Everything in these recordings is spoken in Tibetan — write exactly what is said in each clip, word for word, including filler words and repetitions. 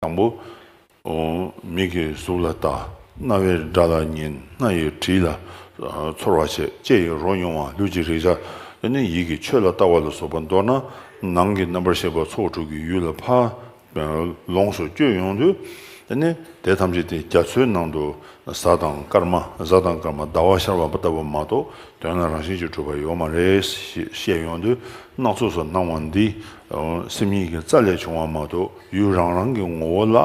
དང་པོ། མིག་གིས་གཟུགས་ལ་ལྟ། རྣ་བས་སྒྲ་ལ་ཉན། སྣ་ཡིས་དྲི་ལ་ཚོར་བར་བྱེད། ལྕེ་ཡིས་རོ་མྱོང་བ། ལུས་ཀྱི་རེག་བྱ། དེ་ནས་ཡིད་ཀྱིས་ཆོས་ལ་ལྟ་བ་ལ་སོགས་པ། མདོར་ན་ནང་གི་རྣམ་པར་ཤེས་པ་ཚོགས་དྲུག་གི་ཡུལ་ལ་ཕར་ལོངས་སུ་སྤྱོད་ཡོང་དུས། དེ་ནས་དེ་ཐམས་ཅད་དེ་རྒྱ་མཚོའི་ནང་དུ་གཟའ་དང་སྐར་མ། གཟའ་དང་སྐར་མ་ཟླ་བ་ཤར་བ་ལྟ་བུ་མ་གཏོགས་དོན་ལ་རང་བཞིན་གྱིས་གྲུབ་པ་ཡོད་མ་རེད་ཞེས་བཤད་ཡོང་དུས། སྣ་ཚོགས་སུ་སྣང་བ་འདི་སེམས་ཉིད་ཀྱི་རྩ་ལས་བྱུང་བ་མ་གཏོགས་ཡུལ་རང་རང་གི་ངོ་བོ་ལ་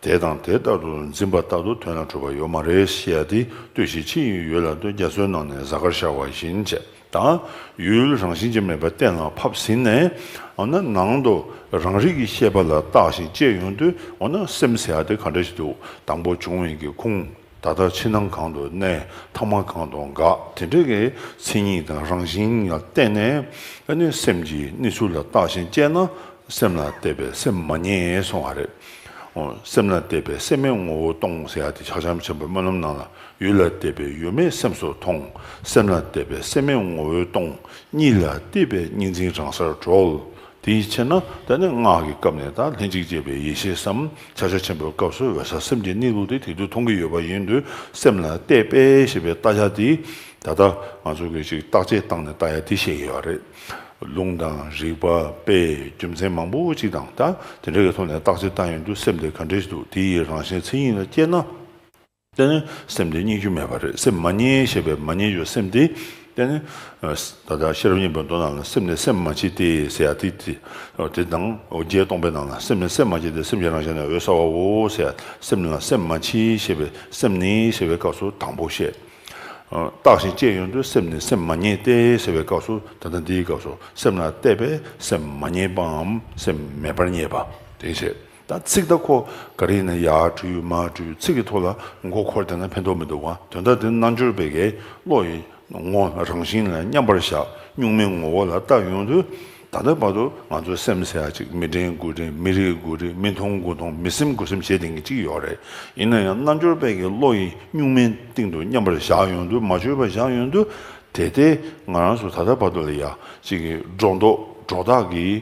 དེ་དང་དེ་ལྟར་དུ་འཛིན་པ་ལྟར་དུ་དོན་ལ་གྲུབ་པ་ཡོད་མ་རེད་ཞེས་ཡ་དེ་ལྟོས་ཤིག་ཕྱི་ཡི་ཡུལ་ལ་ལྟོས། རྒྱ་མཚོའི་ནང་ནས་གཟའ་སྐར་ཤར་བ་བཞིན་བྱས། དང་། ཡུལ་རང་བཞིན་གྱིས་མེད་པ་གཏན་ལ་ཕབ་ཟིན་ནས། འོ་ན་ནང་དུ་རང་རིག་གི་ཤེས་པ་ལ་བརྟགས་ཤིང་དཔྱད་ཡོང་དུས། འོ་ན་སེམས་ཟེར་ཡ་དེ་ག་འདྲ་ཞིག་འདུག་དང་པོ་བྱུང་བའི་གི་ཁུངས། ད་ལྟ་ཕྱི་ནང་གང་དུ་གནས། ཐ་མ་གང་དུ་འགག་དེ་འདྲ་གི་མཚན་ཉིད་དང་རང་བཞིན་ལ་བརྟེན་ནས། ཨ་ནི་སེམས་ཀྱི་གནས་ཚུལ་ལ་བརྟགས་ཤིང་དཔྱད་ན། སེམས་ལ་བལྟས་པས་སེམས་མ་ཉེས་གསུང་བ་རེད། འོ། སེམས་ལ་བལྟས་པས་སེམས་མེད་ངོ་བོ་སྟོང་ཟེར་ཡ་དེ་ཕྱག་རྒྱ་ཆེན་པོའི་སྨོན་ལམ་ནང་ལ། ཡུལ་ལ་བལྟས་པས་ཡུལ་མེད་སེམས་སུ་མཐོང་། སེམས་ལ་བལྟས་པས་སེམས་མེད་ངོ་བོས་སྟོང་། གཉིད་ལ་བལྟས་པས་གཉིས་འཛིན་རང་སར་གྲོལ། དེའི་ཕྱིར་ན་ད་ནི་སྔགས་ཀྱི་སྐབས་ནས་ད་ལྷན་ཅིག་སྐྱེས་པའི་ཡེ་ཤེས་སམ། ཕྱག་རྒྱ་ཆེན་པོའི་སྐབས་སུ་འོད་གསལ་སེམས་ཀྱི་གནས་ལུགས་དེ་དེ་དུས་མཐོང་གི་ཡོད་པ་ཡིན་དུས། སེམས་ལ་བལྟས་པས་ཞེས་པའི་བལྟ་བྱ་དེ། ད་ལྟ་ང་ཚོ་གིས་ཅིག་བརྟག་དཔྱད་བཏང་ནས་བལྟ་ཡ་དེ་བཤད་ཀྱི་ཡོད་རེད། ལུང་དང་རིགས་པ། དཔེ། རྒྱུ་མཚན་མང་པོ་ཅིག་དང་། ད་དེ་འདྲ་གི་ཐོག་ནས་བརྟག་དཔྱད་བཏང་ཡོང་དུས་སེམས་དེ་ག་འདྲ་ཞིག་འདུག་དེ་ཡི་རང་བཞིན་མཚན་ཉིད་ལ་དཔྱད་ན། དེ་ནི་སེམས་དེ་རྙེད་རྒྱུ་མེད་པ་རེད། སེམས་མ་རྙེད་ཞེས་པའི་མ་རྙེད་རྒྱུ་སེམས་དེ། དེ་ནི་ད་ལྟ་ཤེས་རབ་སྙིང་པོའི་མདོ་ནང་ལ། སེམས་ནི་སེམས་མ་མཆིས་ཏེ་ཟེར་ཡ་དེ། དེ་དེ་དང་། འོ། བརྒྱད་སྟོང་པའི་ནང་ལ། སེམས་ནི་སེམས་མ་མཆིས་ཏེ། སེམས་ཀྱི་རང་བཞིན་ནི་འོད་གསལ་བའོ་ཟེར་ཡ། སེམས་ལ་སེམས་མ་མཆིས་ཞེས་པའི། སེམས་ནི་ཞེས་པའི་སྐབས་སུ་དང་པོ་བཤད། བརྟགས་ཤིང་དཔྱད་ཡོང་དུས་སེམས་ནི་སེམས་མ་མཆིས་ཏེ་ཟེར་བའི་སྐབས་སུ། ད་ལྟ་འདིའི་སྐབས་སུ་སེམས་ལ་བལྟས་པས་སེམས་མ་མཆིས་པའམ་སེམས་མེད་པར་རྙེད་པ་དེ་བཤད། ད་ཚིག་ད་ཁོ་ག་རེ་ཡིན་ན། ཡར་འཁྲུལ་མར་འཁྲུལ། ཚིག་གི་ཐོག་ལ་མགོ་འཁོར་བསྡད་ན་ཕན་ཐོགས་མི་འདུག་ག་དོན་དག་དེ་རྣལ་འབྱོར་པའི་གི་བློ་ཡི་ངོ་རང་བཞིན་ལ་མཉམ་པར་བཞག་གཉུག་མའི་ངོ་བོ་ལ་བལྟ་ཡོང་དུས། ད་ལྟ་བར་དུ་ང་ཚོ་སེམས་ཟེར་ཡ་ཅིག་མི་དྲན་དགུ་དྲན། མི་རིག་དགུ་རིག་མི་མཐོང་དགུ་མཐོང་། མི་སེམས་དགུ་སེམས་བྱེད་བསྡད་མཁན་ཅིག་ཡོད་རེད། ཡིན་ན་ཡང་རྣལ་འབྱོར་པའི་གི་བློ་ཡི་གཉུག་མའི་སྟེང་དུ་མཉམ་པར་བཞག་ཡོང་དུས། མ་བཅོས་པར་བཞག་ཡོང་དུས། དེ་ལྟས་ང་རང་ཚོ་ད་ལྟ་བར་དུ་ལ་ཡ་ཅིག་གི་སྒྲོ་འདོགས། སྒྲོ་བཏགས་ཀྱི།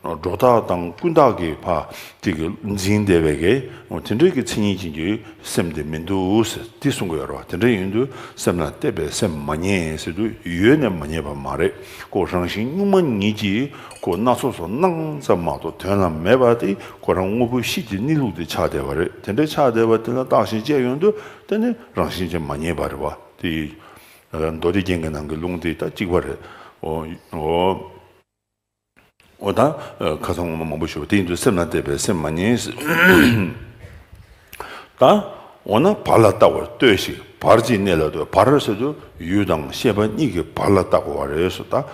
སྒྲོ་བཏགས་དང་ཀུན་བཏགས་ཀྱི་ཕར་ཅིག་གི་འཛིན་བསྡད་པའི་གི། འོ། དེ་འདྲའི་གི་མཚན་ཉིད་ཅན་གྱི་སེམས་དེ་མི་འདུག་ཟེར་དེ་གསུང་གི་ཡོད་རེད་བ། དེ་འདྲ་ཡིན་དུས་སེམས་ལ་བལྟས་པས་སེམས་མ་མཆིས་ཟེར་དུས་ཡོད་ནས་མ་རྙེད་པ་མ་རེད། ཁོ་རང་བཞིན་གཉུག་མ་ཉིད་ཀྱིས་ཁོ་སྣ་ཚོགས་སུ་སྣང་ཙམ་མ་གཏོགས་དོན་ལ་མེད་པ་དེ་ཁོ་རང་དངོས་པོའི་གཤིས་ཀྱི་གནས་ལུགས་དེ་ཆགས་བསྡད་པ་རེད། དེ་འདྲ་ཆགས་བསྡད་པ་དེ་ལ་བརྟགས་ཤིང་དཔྱད་ཡོང་དུས་དེ་ནི་རང་བཞིན་གྱིས་མ་རྙེད་པ་རེད་བ། དེ་མདོ་སྡེ་རྒྱན་གྱི་ནང་གི་ལུང་དེ་ད་གཅིག་པ་རེད། འོ། འོ། འོ། ད་ཁ་སང་སྔོན་མ་མང་པོ་ཞུས་པ་དེ་ཡིན་དུས་སེམས་ལ་བལྟས་པས་སེམས་མ་མཆིས། ད་འོ་ན་བར་ལ་བལྟ་བར་ལྟོས་ཤིག་བར་གྱི་གནས་ལ་ལྟོས། བར་ཟེར་དུས་ཡུལ་དང་ཤེས་པ་གཉིས་ཀྱི་བར་ལ་བལྟ་དགོས་པ་རེད་ཟེར། ད་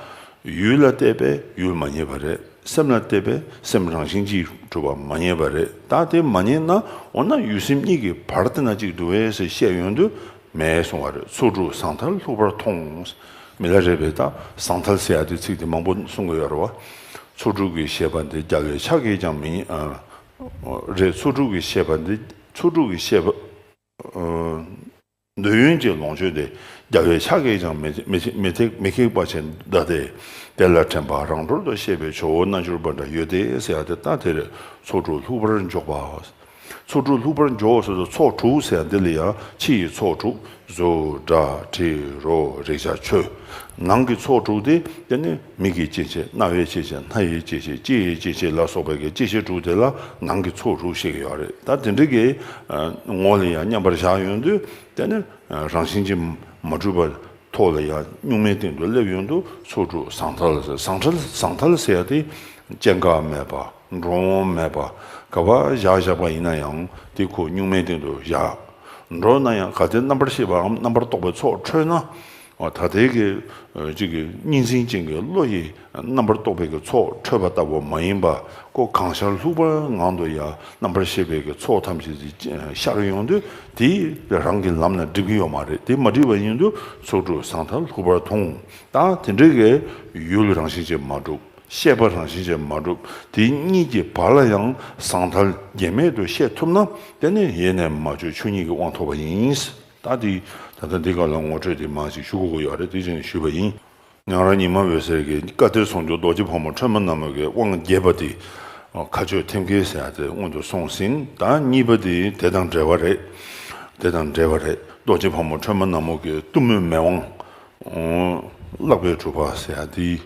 ཡུལ་ལ་བལྟས་པས་ཡུལ་མ་རྙེད་པ་རེད། སེམས་ལ་བལྟས་པས་སེམས་རང་བཞིན་གྱིས་གྲུབ་པ་མ་རྙེད་པ་རེད། ད་དེ་མ་རྙེད་ན་འོ་ན་ཡུལ་སེམས་གཉིས་ཀྱི་བར་དེ་ན་གཅིག་འདུག་གས་ཟེར་བཤད་ཡོང་དུས། མེད་གསུང་བ་རེད། ཚོགས་དྲུག་ཟང་ཐལ་ལྷུག་པར་མཐོང་། མི་ལ་རས་པས་ད་ཟང་ཐལ་ཟེར་ཡ་དེ་ཚིག་དེ་མང་པོ་གསུང་གི་ཡོད་རེད་བ། ཚོགས་དྲུག་གི་ཤེས་པ་འདི་རྒྱལ་བའི་ཕྱག་གིས་ཀྱང་མི། ཨ། རེད། ཚོགས་དྲུག་གི་ཤེས་པ་འདི། ཚོགས་དྲུག་གི་ཤེས་པ། ཨ། འདོད་ཡོན་གྱི་ལོངས་སྤྱོད་དེ་རྒྱལ་བའི་ཕྱག་གིས་ཀྱང་མི་མི་མི་ཐེག་མི་ཁེགས་པ་ཅན་གདའ་སྟེ། དེ་ལ་དྲན་པ་རང་གྲོལ་དུ་ཤེས་པའི་ཇོ་བོ་རྣལ་འབྱོར་པ་འདྲ་ཡོད་དེ་ཟེར་ཡ་དེ་ད་དེ་རེད། ཚོགས་དྲུག་ལྷུག་པར་འཇོག་པ། ཚོགས་དྲུག་ལྷུག་པར་འཇོག་ཟེར་དུས་ཚོགས་དྲུག་ཟེར་ཡ་འདི་ལ་ཡང་ཕྱི་ཡི་ཚོགས་དྲུག་གཟུགས་སྒྲ་དྲི་རོ་རེག་བྱ་ཆོས། ནང་གི་ཚོགས་དྲུག་དེ་དེ་ནི་མིག་གི་སྐྱེ་མཆེད། རྣ་བའི་སྐྱེ་མཆེད། སྣ་ཡི་སྐྱེ་མཆེད། ལྕེ་ཡི་སྐྱེ་མཆེད་ལ་སོགས་པའི་གི་སྐྱེ་མཆེད་དྲུག་དེ་ལ་ནང་གི་ཚོགས་དྲུག་བཤད་ཀྱི་ཡོད་རེད། ད་དེ་འདྲ་གི་ངོ་ལ་ཡང་མཉམ་པར་བཞག་ཡོང་དུས་དེ་ནི་རང་བཞིན་གྱིས་མ་གྲུབ་པ། ཐོག་ལ་ཡང་གཉུག་མའི་སྟེང་དུ་སླེབས་ཡོང་དུས་ཚོགས་དྲུག་ཟང་ཐལ་ཟེར། ཟང་ཐལ་ཟང་ཐལ་ཟེར་ཡ་དེ་སྐྱེ་འགག་མེད་པ། འགྲོ་འོང་མེད་པ། ག་པར་བཞག་བཞག་པ་ཡིན་ན་ཡང་དེ་ཁོ་གཉུག་མའི་སྟེང་དུ་བཞག་འགྲོ་ན་ཡང་གལ་ཏེ་རྣམ་པར་ཤེས་པའམ་རྣམ་པར་རྟོག་པའི་ཚོགས་འཕྲོད་ན། འོ། ད་ལྟའི་གི་ཅིག་གི་གཉིས་འཛིན་ཅན་གྱི་བློ་ཡིས་རྣམ་པར་རྟོག་པའི་གི་ཚོགས་འཕྲོད་པ་ལྟ་བུ་མ་ཡིན་པ། ཁོ་གང་ཤར་ལྷུག་པའི་ངང་དུ་ཡང་རྣམ་པར་ཤེས་པའི་གི་ཚོགས་ཐམས་ཅད་དེ་ཤར་ཡོང་དུས་དེ་རང་གི་ལམ་ལ་འགྲིབ་ཀྱི་ཡོད་མ་རེད། དེ་མ་འགྲིབ་པ་ཡིན་དུས་ཚོགས་དྲུག་ཟང་ཐལ་ལྷུག་པར་མཐོང་། ད་དེ་འདྲའི་གི་ཡུལ་རང་བཞིན་གྱིས་མ་གྲུབ། ཤེས་པ་རང་བཞིན་གྱིས་མ་གྲུབ། དེ་གཉིས་ཀྱི་བར་ལ་ཡང་ཟང་ཐལ་གེགས་མེད་དུ་ཤེས་ཐུབ་ན་དེ་ནི་ཡེ་ནས་མ་བཅོས་ཆོས་ཉིད་ཀྱི་དབང་ཐོབ་པ་ཡིན། ད་དེ་ད་ལྟ་འདི་ག་ལ་ངོ་སྤྲོད་དེ་མང་ཞིག་ཞུ་དགོས་ཀྱི་ཡོད་རེད། དེ་བཞིན་ཞུས་པ་ཡིན། ཉང་རལ་ཉི་མ་འོད་ཟེར་གྱིས་བཀའ་གཏེར་ཟུང་འཇུག་རྡོ་རྗེ་ཕག་མོ་ཁྲོས་མ་ནག་མོ་གི་དབང་རྒྱས་པ་དེ། ཁ་གཅོད་ཐེམ་སྐས་ཟེར་ཡ་དེ་སྔོན་དུ་སོང་ཟིན། ད་གཉིས་པ་དེ་དེ་དང་འབྲེལ་བ་རེད། དེ་དང་འབྲེལ་བ་རེད། རྡོ་རྗེ་ཕག་མོ་ཁྲོས་མ་ནག་མོ་གི་གཏུམ་མོའི་མེ་དབང་། ཨོ། བརླག་པའི་གྲུབ་པ་ཟེར་ཡ་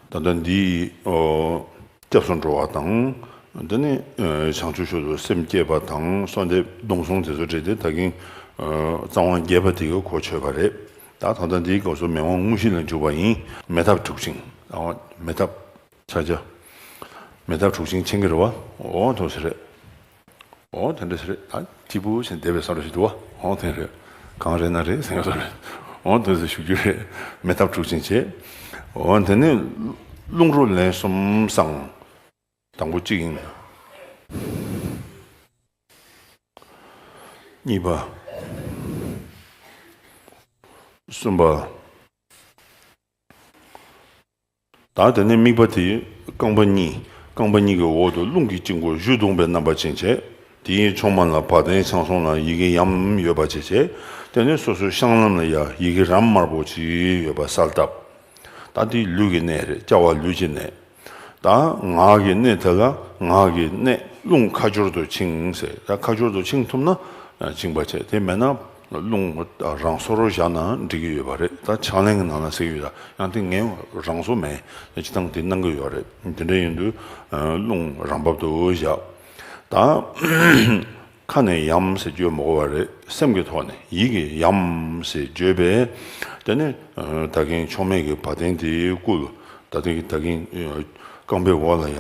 དེ། ད་ལྟ་འདི་ཨོ། སྐྱབས་སུ་འགྲོ་བ་དང་། དེ་ནས་ཨོ། བྱང་ཆུབ་མཆོག་ཏུ་སེམས་བསྐྱེད་པ་དང་། གསོལ་འདེབས་སྡོམ་བཟུང་དེ་ཚོ་བྲིས་ཏེ་ད་གིན་ཨོ། རྩ་དབང་བརྒྱད་པ་དེ་གི་གོ་ཆོད་པ་རེད། ད་ད་ལྟ་འདིའི་སྐབས་སུ་མེ་དབང་དངོས་གཞི་ལ་འཇུག་པ་ཡིན། མེ་ཐབ་དྲུག་ཅིང་། ཨོ། མེ་ཐབ། ཆ་ཆ། མེ་ཐབ་དྲུག་ཅིང་མཁྱེན་གྱི་རེད་བ། འོ་དོ་ཟེར་རེད། འོ་དེ་འདྲ་ཟེར་རེད། ད་སྐྱིད་པོ་ཞིག་བསྡད་པའི་བཟོ་འདྲ་ཞིག་འདུག་བ། འོ་དེ་རེད། གང་རེད་ན་རེད་ཟེར་བཟོ་རེད། འོ་དེ་ཚོ་ཞུ་རྒྱུ་རེད། མེ་ཐབ་དྲུག་ཅིང་བྱས། འོ་དེ་ནས་རླུང་རོ་ལན་གསུམ་བསྲང་། དང་པོ་གཅིག་ཡིན། གཉིས་པ། གསུམ་པ། ད་དེ་ནས་དམིགས་པ་དེ་རྐང་པ་གཉིས། རྐང་པ་གཉིས་ཀྱི་འོག་ཏུ་རླུང་གི་དཀྱིལ་འཁོར་གཞུ་བརྡུངས་པའི་རྣམ་པ་ཅན་བྱས། དེའི་མཆོག་མ་ལ་བ་དན་ཆང་སོང་ལ་ཡི་གེ་ཡམ་ཡོད་པ་བྱས་བྱས། དེ་ནས་སོ་སོའི་བཤང་ལམ་ལ་ཡ་ཡི་གེ་རམ་དམར་པོ་ཅིག་ཡོད་པ་གསལ་བཏབ། ད་འདི་ལུས་ཀྱི་གནད་རེད། བཅའ་བ་ལུས་ཀྱི་གནད། ད་ངག་གི་གནད་དེ་ལ་ངག་གི་གནད་རླུང་ཁ་སྦྱོར་དུ་འཆིང་ཟེར། ད་ཁ་སྦྱོར་དུ་འཆིང་ཐུབ་ན་འཆིང་བ་བྱས། དེ་མེད་ན་རླུང་རང་སོར་བཞག་ན་འགྲིག་གི་ཡོད་པ་རེད། ད་ཕྱག་ལེན་གྱི་ནང་ལ་ཟེར་གྱི་ཡོད། ད་ཡང་དེ་ངས་རང་སོ་མེད། སྤྱི་བཏང་དེ་གནང་གི་ཡོད་རེད། དེ་འདྲ་ཡིན་དུས་རླུང་རང་བབ་ཏུ་བཞག། ད་ཁ་ནས་ཡམ་ཟེར་བརྗོད་མ་དགོས་པ་རེད། སེམས་ཀྱི་ཐོག་ནས་ཡིད་ཀྱིས་ཡམ་ཟེར་བརྗོད་པས། དེ་ནས་ད་གིན་མཆོག་མའི་གི་བ་དན་དེ་བསྐུལ། ད་ལྟ་ད་གིན་རྐང་པའི་འོག་ལ་ཡ་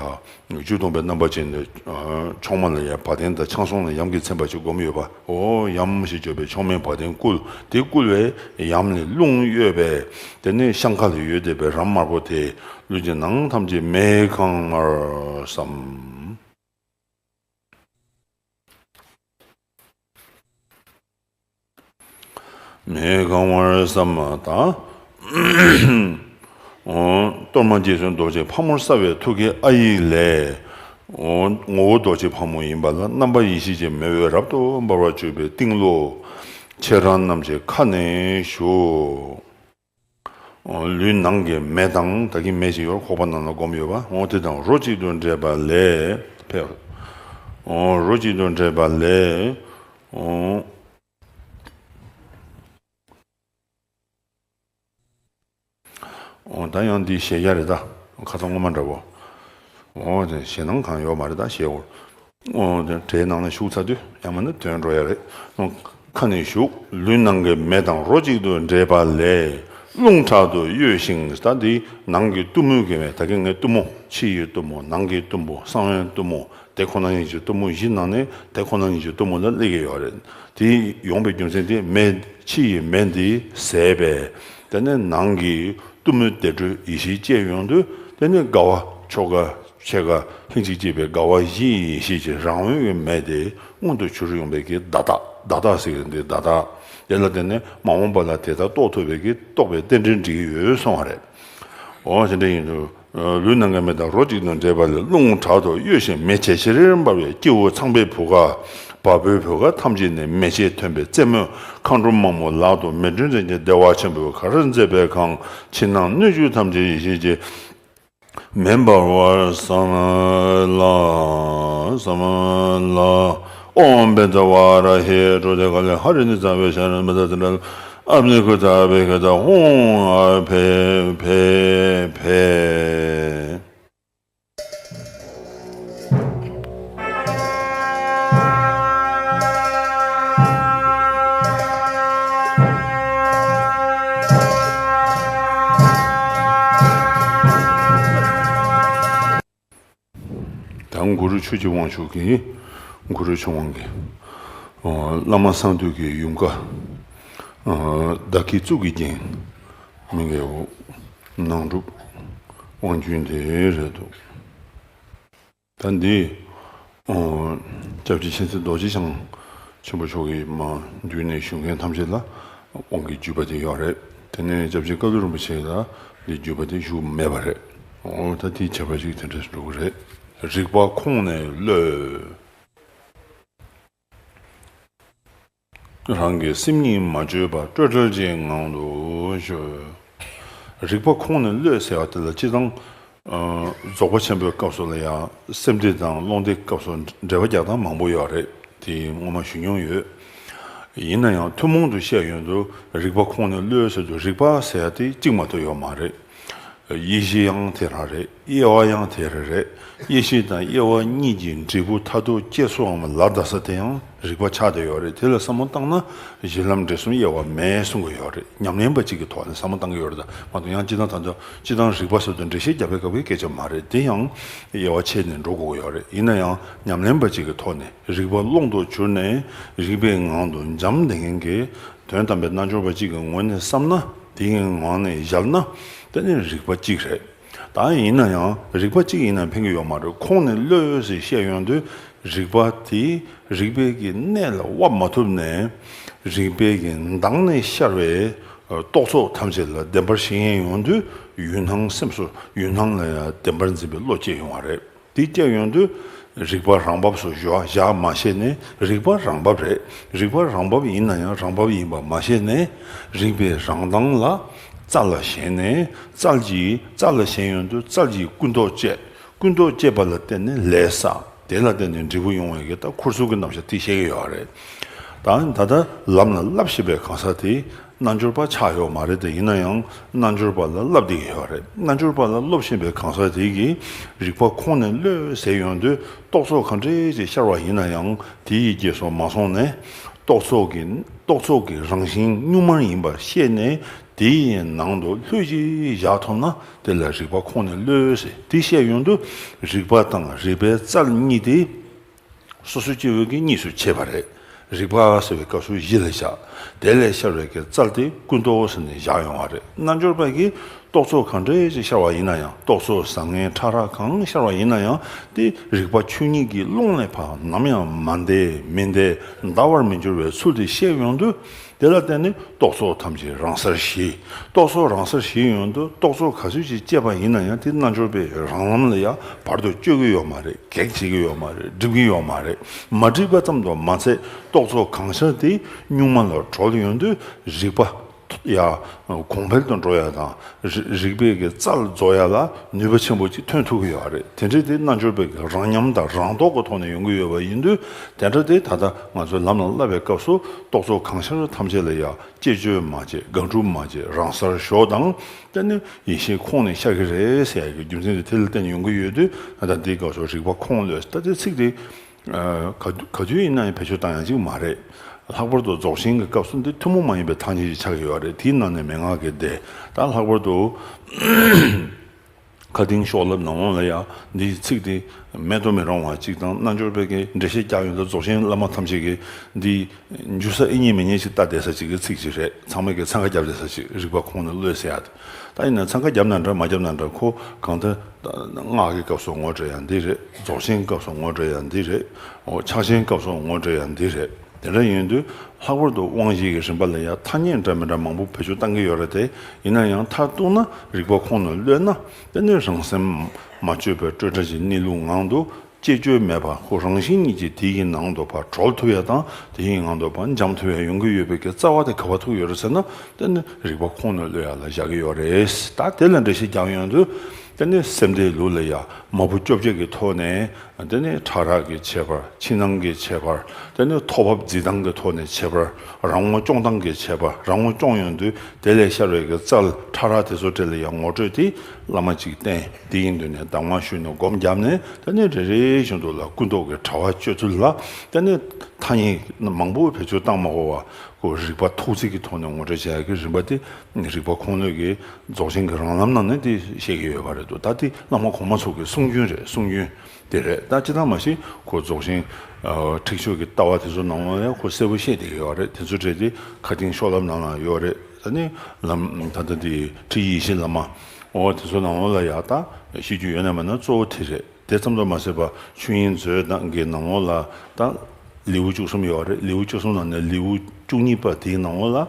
གཞུ་བརྡུངས་པའི་རྣམ་པ་ཅན་དེ། མཆོག་མ་ལ་ཡ་བ་དན་དང་ཆང་སོང་ལ་ཡམ་གྱིས་མཚན་པ་ཅིག་བསྒོམས་ཡོད་པ། འོ་ཡམ་ཞེས་བརྗོད་པའི་མཆོག་མའི་བ་དན་བསྐུལ། དེ་བསྐུལ་བའི་ཡམ་ལས་རླུང་གཡོས་པས། དེ་ནས་བཤང་ཁ་ལ་ཡོད་བསྡད་པའི་རམ་དམར་པོ་དེ་ལུས་ཀྱི་ནང་ཐམས་ཅད་མེ་གང་བར་བསམ། མེ་གང་བར་བསམ་པ་དང་། འོ། གཏོར་མ་རྗེས་བཟུང་རྡོ་རྗེ་ཕག་མོར་གསལ་བའི་ཐུགས་ཀའི་ཨ་ཡིག་ལས། འོ། ངོ་བོ་རྡོ་རྗེ་ཕག་མོ་ཡིན་པ་ལ་རྣམ་པ་ཡེ་ཤེས་ཀྱི་མེ་འོད་རབ་ཏུ་འབར་བར་གྱུར་པའི་ཏིང་ལོ། ཁྱེད་རང་རྣམས་ཀྱི་ཁ་ནས་ཞུགས། ལུས་ནང་གི་མེ་དང་། ད་གིན་མེ་ཞིག་ཡོད། ཁོག་པ་ནང་ལ་བསྒོམས་ཡོད་པ། འོ་དེ་དང་རོ་གཅིག་ཏུ་འདྲེས་པ་ལས། ཕེབས། འོ་རོ་གཅིག་ཏུ་འདྲེས་པ་ལས། འོ། འོ་ད་ཡང་འདི་ཞལ་རྒྱ་རེད་ད། ཁ་སང་སྔོན་མ་འདྲ་བོ། འོ་དེ་ཞེད་སྣང་གང་ཡོད་མ་རེད་ད་ཞེད་འོ། འོ་དེ་གྲལ་ནང་ལ་ཞུགས་ཚར་དུས་ཡང་མིན་ན་ཐོན་འགྲོ་ཡ་རེད། འོ་ཁ་ནས་ཞུགས། ལུས་ནང་གི་མེ་དང་རོ་གཅིག་ཏུ་འདྲེས་པ་ལས། རླུང་དྲག་ཏུ་གཡོས་ཤིང་། ད་འདི་ནང་གི་གཏུམ་མོའི་གི་མེ། ད་གིན་ངའི་གཏུམ་མོ། ཕྱི་ཡི་གཏུམ་མོ། ནང་གི་གཏུམ་མོ། གསང་བའི་གཏུམ་མོ། དེ་ཁོ་ན་ཉིད་ཀྱི་གཏུམ་མོ་བཞི་ནང་ནས་དེ་ཁོ་ན་ཉིད་ཀྱི་གཏུམ་མོ་ལ་སླེབས་ཀྱི་ཡོད་རེད། དེ་ཡོང་པའི་རྒྱུ་མཚན་དེ་མེ། ཕྱི་ཡི་མེ་འདི་ཟད་པས། དེ་ནས་ནང་གི་གཏུམ་མོའི་བདེ་དྲོད་ཡེ་ཤེས་སྐྱེས་ཡོང་དུས། དེ་ནས་དགའ་བ་ཆོ་ག་ཕྱེད་ཀ་ལྷན་ཅིག་སྐྱེས་པའི་དགའ་བ་བཞིའི་ཡེ་ཤེས་ཀྱི་རང་འོད་ཀྱི་མེ་དེ་མངོན་དུ་གྱུར་ཡོང་བའི་གི་བརྡ་རྟགས། བརྡ་རྟགས་ཟེར་གི་འདི་བརྡ་རྟགས། དེ་ལ་བརྟེན་ནས་མ་འོངས་པ་ལ་དེ་ལྟར་རྟོགས་ཐུབ་པའི་གི་རྟོགས་པའི་རྟེན་འབྲེལ་འགྲིག་གི་ཡོད་གསུངས་པ་རེད། འོ་དེ་འདྲ་ཡིན་དུས། ལུས་ནང་གི་མེ་དང་རོ་གཅིག་ཏུ་འདྲེས་པ་ལས། རླུང་དྲག་ཏུ་གཡོས་ཤིང་མེ་ཇེ་ཆེར་འབར་བས། སྐྱེ་བོ་ཚངས་པའི་བུ་ག་བ་སྤུའི་བུ་ག་ཐམས་ཅད་ནས་མེ་ལྕེ་ཐོན་པས། རྩེ་མོ་མཁའ་འགྲོ་མ་མོ་ལག་ཏུ་མེ་སྤྲིན་རིམ་གྱིས་བདེ་བ་ཆེན་པོས་གར་མཛད་པའི་ཁར། ཕྱི་ནང་སྣོད་བཅུད་ཐམས་ཅད་ཡེ་ཤེས་ཀྱི་མེ་འབར་བར་བསམ་ལ། བསམ་ལ། ཨོཾ་བཛྲ་ཝཱ་ར་ཧི་ཀྲོ་དྷེ་ཀ་ལེ་ཧ་རི་ནི་ཙ་བེ་ཤ་ར་མི་ཙ་ཙི་ལ་ཨ་མི་ཁུ་ཙ་བེ་ཁ་ཙ་ཧཱུྃ་ཨ་ཕེ་ཕེ་ཕེ། ད་གུ་རུ་ཆོས་ཀྱི་དབང་ཕྱུག་གིས། གུ་རུ་ཆོས་དབང་གིས། ཨོ། བླ་མ་གསང་འདུས་ཀྱི་ཡུམ་བཀའ། ཨོ། བདག་གི་གཙུག་གི་རྒྱན། མི་དགེ་བོ། ནང་སྒྲུབ། དབང་རྒྱུན་དེ་རེད་འདུག། ད་འདི། ཨོ། སྐྱབས་རྗེ་མཁྱེན་བརྩེ་རྡོ་རྗེ་འཆང་ཆེན་པོ་མཆོག་གིས་མ་བརྒྱུད་ནས་ཞུ་མཁན་ཐམས་ཅད་ལ་དབང་གི་བརྒྱུད་པ་དེ་ཡོད་རེད། དེ་ནས་སྐྱབས་རྗེ་བཀའ་བརྒྱུད་རིན་པོ་ཆེ་ལ་འདི་བརྒྱུད་པ་དེ་ཞུ་མེད་པ་རེད། ཨོ། ད་དེའི་ཁྱད་པར་ཞིག་དེ་འདྲ་འགྲོ་གི་རེད། རིག་པ་ཁོང་ནས་གློད། རང་གི་སེམས་ཉིད་མ་བཅོས་པ། སྤྲོས་བྲལ་གྱི་ངང་དུ་གཞོལ། རིག་པ་ཁོང་ནས་གློད་ཟེར་བ་དེ་ལ་སྤྱིར་བཏང་ རྫོགས་པ་ཆེན་པོའི་སྐབས་སུ་ལ་ཡང་སེམས་སྡེ་དང་སློང་སྡེ་སྐབས་སུ་འགྲེལ་པ་རྒྱག་སྟངས་མང་པོ་ཡོད་རེད། དེ་སྔོན་མ་ཞུ་མྱོང་ཡོད། ཡིན་ན་ཡང་ཐུན་མོང་དུ་བཤད་ཡོང་དུས་རིག་པ་ཁོང་ནས་བློས་ཟེར་དུས་རིག་པ་ཟེར་ཡ་དེ་གཅིག་མ་གཏོགས་ཡོད་མ་རེད། ཡེ་ཤེས་ཡང་དེ་རང་རེད། དབྱེ་བ་ཡང་དེ་རང་རེད། ཡེ་ཤེས་དང་དབྱེ་བ་གཉིས་ཀྱི་འབྲས་བུ་མཐར་ཐུག་སྐྱེ་སོའམ་ལ་བཟླ་ས་དེ་ཡང་རིག་པ་ཆགས་བསྡད་ཡོད་རེད། དེ་ལ་བསམ་བློ་བཏང་ན་གཞི་ལམ་འབྲས་གསུམ་དབྱེ་བ་མེད་གསུང་གི་ཡོད་རེད། ཉམས་ལེན་པ་གཅིག་གི་ཐོག་ནས་བསམ་བློ་བཏང་གི་ཡོད་རེད། ད་མ་གཏོགས་ཡང་སྤྱིར་བཏང་ད་ལྟ་སྤྱིར་བཏང་རིག་པ་ཟེར་དུས་འགྲེལ་བཤད་རྒྱག་པའི་སྐབས་ཀྱི་སྐད་ཆ་མ་རེད། དེ་ཡང་དབྱེ་བ་ཕྱེ་ནས་འགྲོ་དགོས་ཀྱི་ཡོད་རེད། ཡིན་ན་ཡང་ཉམས་ལེན་པ་གཅིག་གི་ཐོག་ནས་རིག་པ་ཀློང་དུ་གྱུར་ནས་རིག་པའི་ངང་དུ་འབྱམས་བསྡད་མཁན་གྱི་དོན་དམ་པའི་རྣལ་འབྱོར་པ་གཅིག་གི་ངོས་ནས་བསམ་ན། དེའི་ངང་ནས་བཞག་ན་དེ་ནི་རིག་པ་གཅིག་རེད། ད་ཡིན་ན་ཡང་རིག་པ་གཅིག་ཡིན་ན་ཕན་གྱི་ཡོད་མ་རེད། ཁོང་ནས་བློས་ཟེར་བཤད་ཡོང་དུས་རིག་པ་དེ་རིག་པའི་གི་གནད་ལ་དབབ་མ་ཐུབ་ནས་རིག་པའི་གི་མདངས་ནས་ཤར་བའི་རྟོག་ཚོགས་ཐམས་ཅད་ལ་བདེན་པར་ཞེན་ཡོང་དུས་ཡུལ་སྣང་སེམས་སུ་ཡུལ་སྣང་ལ་ཡང་བདེན་པར་འཛིན་པའི་བློ་སྐྱེ་ཡོང་བ་རེད། དེ་སྐྱེ་ཡོང་དུས་རིག་པ་རང་བབས་སུ་བཞག་བཞག་མ་ཤེས་ནས། རིག་པ་རང་བབས་རེད། རིག་པ་རང་བབས་ཡིན་ན་ཡང་རང་བབས་ཡིན་པ་མ་ཤེས་ནས་རིག་པའི་རང་མདངས་ལ་རྩལ་ལ་ཞེན་ནས། རྩལ་གྱིས་རྩལ་ལ་ཞེན་ཡོང་དུས་རྩལ་གྱིས་ཀུན་རྟོག་སྐྱེ། ཀུན་རྟོག་སྐྱེས་པ་ལ་བརྟེན་ནས་ལས་བསགས། དེ་ལ་བརྟེན་ནས་འབྲས་བུ་ཡོང་བའི་གི་ད་ཁུར་ཚུར་གྱི་རྣམ་གཞག་དེ་བཤད་ཀྱི་ཡོད་རེད། ད་ད་ལྟ་ལམ་ལ་བསླབ་བཞིན་པའི་གང་ཟག་དེ་རྣལ་འབྱོར་པ་ཆགས་ཡོད་མ་རེད་དེ། ཡིན་ན་ཡང་རྣལ་འབྱོར་པ་ལ་བསླབ་བསྡད་ཀྱི་ཡོད་རེད། རྣལ་འབྱོར་པ་ལ་སློབ་བཞིན་པའི་གང་ཟག་དེ་གིས་རིག་པ་ཁོང་ནས་བློས་ཟེར་ཡོང་དུས་རྟོག་ཚོགས་གང་འདྲས་ཅིག་ཤར་བ་ཡིན་ན་ཡང་དེ་ཡི་རྗེས་སུ་མ་སོང་ནས་རྟོག་ཚོགས་ཀྱི་རྟོག་ཚོགས་ཀྱི་རང་བཞིན་གཉུག་མ་ཡིན་པར་ཤེས་ནས་དེ་ཡི་ནང་དུ་ལྷོད་ཅིག་བཞག་ཐུབ་ན་དེ་ལ་རིག་པ་ཁོང་ནས་བློས་ཟེར། དེ་བཤད་ཡོང་དུས་རིག་པ་དང་རིག་པའི་རྩལ་གཉིས་དེ། སོ་སོ་སྐྱེ་བོའི་གི་གཉིས་སུ་ཕྱེ་བ་རེད། རིག་པ་ཟེར་བའི་སྐབས་སུ་གཞི་ལ་བཞག་དེ་ལས་ཤར་བའི་གི་རྩལ་དེ་ཀུན་རྟོག་ཟེར་ནས་བཞག་ཡོང་བ་རེད། རྣལ་འབྱོར་པ་གིས་རྟོག་ཚོགས་གང་འདྲས་ཅིག་ཤར་བ་ཡིན་ན་ཡང་། རྟོག་ཚོགས་བཟང་ངན་ཕྲ་རགས་གང་ཤར་བ་ཡིན་ན་ཡང་། དེ་རིག་པ་ཆོས་ཉིད་ཀྱི་ཀློང་ནས་ཕར་ནམ་ཡང་མ་འདས་མི་འདས་འདའ་བར་མི་འགྱུར་བའི་ཚུལ་དེ་ཤེས་ཡོང་དུས། དེ་ལ་བརྟེན་ནས་རྟོག་ཚོགས་ཐམས་ཅད་རང་སར་ཞི། རྟོག་ཚོགས་རང་སར་ཞི་ཡོང་དུས་རྟོག་ཚོགས་ག་ཚོད་ཅིག་སྐྱེས་པ་ཡིན་ན་ཡང་དེ་རྣལ་འབྱོར་པས་རང་ལམ་ལ་ཡང་བར་དུ་གཅོད་ཀྱི་ཡོད་མ་རེད། གེགས་བྱེད་ཀྱི་ཡོད་མ་རེད། སྒྲིབ་ཀྱི་ཡོད་མ་རེད། མ་སྒྲིབ་པ་ཙམ་དུ་མ་ཚད་རྟོག་ཚོགས་གང་ཤར་དེ་གཉུག་མ་ལ་གྲོལ་ཡོང་དུས་རིག་པ་ཡ་གོང་འཕེལ་དུ་འགྲོ་ཡ་དང་། རི་རིག་པའི་གི་རྩལ་རྫོགས་ཡ་ལ་ནུས་པ་ཆེན་པོ་ཅིག་ཐོན་ཐུབ་ཀྱི་ཡོད་རེད། དེ་འདྲའི་དེ་རྣལ་འབྱོར་པའི་གི་རང་ཉམས་དང་རང་རྟོགས་ཀྱི་ཐོག་ནས་ཡོང་གི་ཡོད་པ་ཡིན་དུས། དེ་འདྲ་དེ་ད་ལྟ་ང་ཚོས་ལམ་ལ་བསླབ་པའི་སྐབས་སུ་རྟོག་ཚོགས་གང་ཤར་ཐམས་ཅད་ལ་ཡ་བཅས་བཅོས་མ་བྱེད། དགག་སྒྲུབ་མ་བྱེད། རང་སར་ཞོག་དང་། དེ་ནི་ཡེ་ཤེས་ཁོང་ནས་ཤར་གྱི་རེད་ཟེར་ཡ་གི་རྒྱུ་མཚན་དེ་དེ་ལ་བརྟེན་ནས་ཡོང་གི་ཡོད་དུས། ད་ལྟ་འདིའི་སྐབས་སུ་རིག་པ་ཁོང་བློས། ད་དེ་ཚིག་དེ། ག་ག་དུས་ཡིན་ན་ཡང་བེད་སྤྱོད་བཏང་ཡ་གཅིག་མ་རེད། ལྷག་པར་དུ་རྫོགས་ཆེན་གྱི་སྐབས་སུ་འདི་ཐུན་མོང་མ་ཡིན་པའི་ཐ་སྙད་ཅིག་ཆགས་ཀྱི་ཡོད་རེད། དེའི་ནང་ནས་མན་ངག་གི་སྡེ། ད་ལྷག་པར་དུ་མཁའ་ལྡིང་གཤོག་རླབས་ནང་ལོགས་ལ་ཡང་འདིའི་ཚིག་དེ་མེད་དུ་མི་རུང་བ་གཅིག་དང་། རྣལ་འབྱོར་པའི་གི་འགྲེལ་བཤད་རྒྱག་ཡོང་དུས་རྫོགས་ཆེན་བླ་མ་ཐམས་ཅད་ཀྱིས་འདི་འཇུ་ས་ཨེ་རྙེད་མི་རྙེད་ཅིག་ལྟ་བསྡད་ས་ཅིག་གི་ཚིག་ཅིག་རེད། ཚང་མས་ཀྱི་འཚང་ཁ་བརྒྱབ་བསྡད་ས་ཅིག་རིག་པ་ཁོང་ནས་བློས་ཟེར་ཡ་དེ། ད་ཡིན་ན་འཚང་ཁ་བརྒྱབ་ན་འདྲ་མ་བརྒྱབ་ན་འདྲ། ཁོ་གང་ལྟར་སྔགས་ཀྱི་སྐབས་སུ་ངོ་སྤྲོད་ཡང་འདི་རེད། རྫོགས་ཆེན་སྐབས་སུ་ངོ་སྤྲོད་ཡང་འདི་རེད། འོ་ཕྱག་ཆེན་སྐབས་སུ་ངོ་སྤྲོད་ཡང་འདི་རེད། དེ་འདྲ་ཡིན་དུས་ལྷག་པར་དུ་དབང་བཞི་གི་རིམ་པ་ལ་ཡང་ཐ་སྙད་འདྲ་མི་འདྲ་མང་པོ་བེད་སྤྱོད་བཏང་གི་ཡོད་རེད་དེ། ཡིན་ན་ཡང་མཐར་གཏུགས་ན་རིག་པ་ཁོང་ནས་བློས་ན། དེ་ནི་རང་སེམས་མ་བཅོས་པའི་སྤྲོས་བྲལ་གྱི་གནས་ལུགས་ངང་དུ། བཅས་བཅོས་མེད་པར་ཁོ་རང་བཞིན་ཉིད་ཀྱིས་དེ་ཡི་ནང་དུ་ཕར་གྲོལ་ཐུབ་ཡ་དང་། དེ་ཡི་ནང་དུ་ཕར་འབྱམས་ཐུབ་ཡ་ཡོང་གི་ཡོད་པའི་གི་རྩ་བ་དེ་ག་པར་ཐུག་ཡོད་རེད་ཟེར་ན། དེ་ནི་རིག་པ་ཁོང་ནས་བློས་ཡ་ལ་བཞག་གི་ཡོད་རེད། ད་དེ་ལ་འགྲེལ་བཤད་རྒྱག་ཡོང་དུས། དེ་ནི་སེམས་སྡེའི་ལུགས་ལ་ཡ་མ་བུ་བཅོ་བརྒྱད་ཀྱི་ཐོག་ནས། དེ་ནི་ཕྲ་རགས་ཀྱི་ཁྱད་པར། ཕྱི་ནང་གི་ཁྱད་པར། དེ་ནི་ཐོག་བབས་འཛིན་སྟངས་ཀྱི་ཐོག་ནས་ཁྱད་པར། རང་ངོ་སྐྱོང་སྟངས་ཀྱི་ཁྱད་པར། རང་ངོ་སྐྱོང་ཡོང་དུས་དེ་ལས་ཤར་བའི་གི་རྩལ་ཕྲ་རགས་དེ་ཚོ་གྲས་ལ་ཡང་ངོ་སྤྲོད་དེ་བླ་མ་གཅིག་བསྟེན། དེ་ཡི་མདུན་ནས་གདམས་ངག་ཞུས་ནས་སྒོམ་བརྒྱབ་ནས། དེ་ནས་རེ་རེ་བཞིན་དུ་ལ་ཀུན་རྟོག་གི་དྲ་བ་གཅོད་ཚུལ་ལ། དེ་ནས་ཐ་སྙད་མང་པོ་བེད་སྤྱོད་བཏང་མ་དགོས་པ། ཁོ་རིག་པ་ཐོག་བརྩེགས་ཀྱི་ཐོག་ནས་ངོ་སྤྲོད་བྱེད་ཡག་གི་རིམ་པ་དེ་རིག་པ་ཁོང་བློས་ཀྱི་རྫོགས་ཆེན་གྱི་རང་ལམ་ནང་ནས་དེ་བཤད་ཀྱི་ཡོད་པ་རེད་འདུག་ད་དེ་བླ་མ་གོང་མ་ཚོ་གི་གསུང་རྒྱུན་རེད། གསུང་རྒྱུན་དེ་རེད། ད་སྤྱིར་བཏང་མ་གཞི་ཁོ་རྫོགས་ཆེན་ཁྲེགས་ཆོད་ཀྱི་ལྟ་བ་དེ་ཚོ་ནང་ལ་ཡང་ཁོ་གསལ་པོ་བཤད་བསྡད་ཀྱི་ཡོད་རེད། དེ་ཚོ་གྲས་དེ་མཁའ་ལྡིང་གཤོག་རླབས་ནང་ལ་ཡོད་རེད། ད་ནི་ལམ་ད་ལྟ་དེ་ཁྲིད་ཡིད་བཞིན་བླ་མ། འོ་དེ་ཚོ་ནང་ལོགས་ལ་ཡག་ད་ཤེས་རྒྱུ་ཡོད་ན་མེད་ན་གཙོ་བོ་དེ་རེད། དེ་ཙམ་དུ་མ་ཟད་པ་ཆོས་དབྱིངས་མཛོད་དང་གི་ནང་ལོགས་ལ་ད་ལེའུ་བཅུ་གསུམ་ཡོད་རེད། ལེའུ་བཅུ་གསུམ་ནང་ནས་ལེའུ་བཅུ་གཉིས་པ་དེའི་ནང་ལོགས་ལ་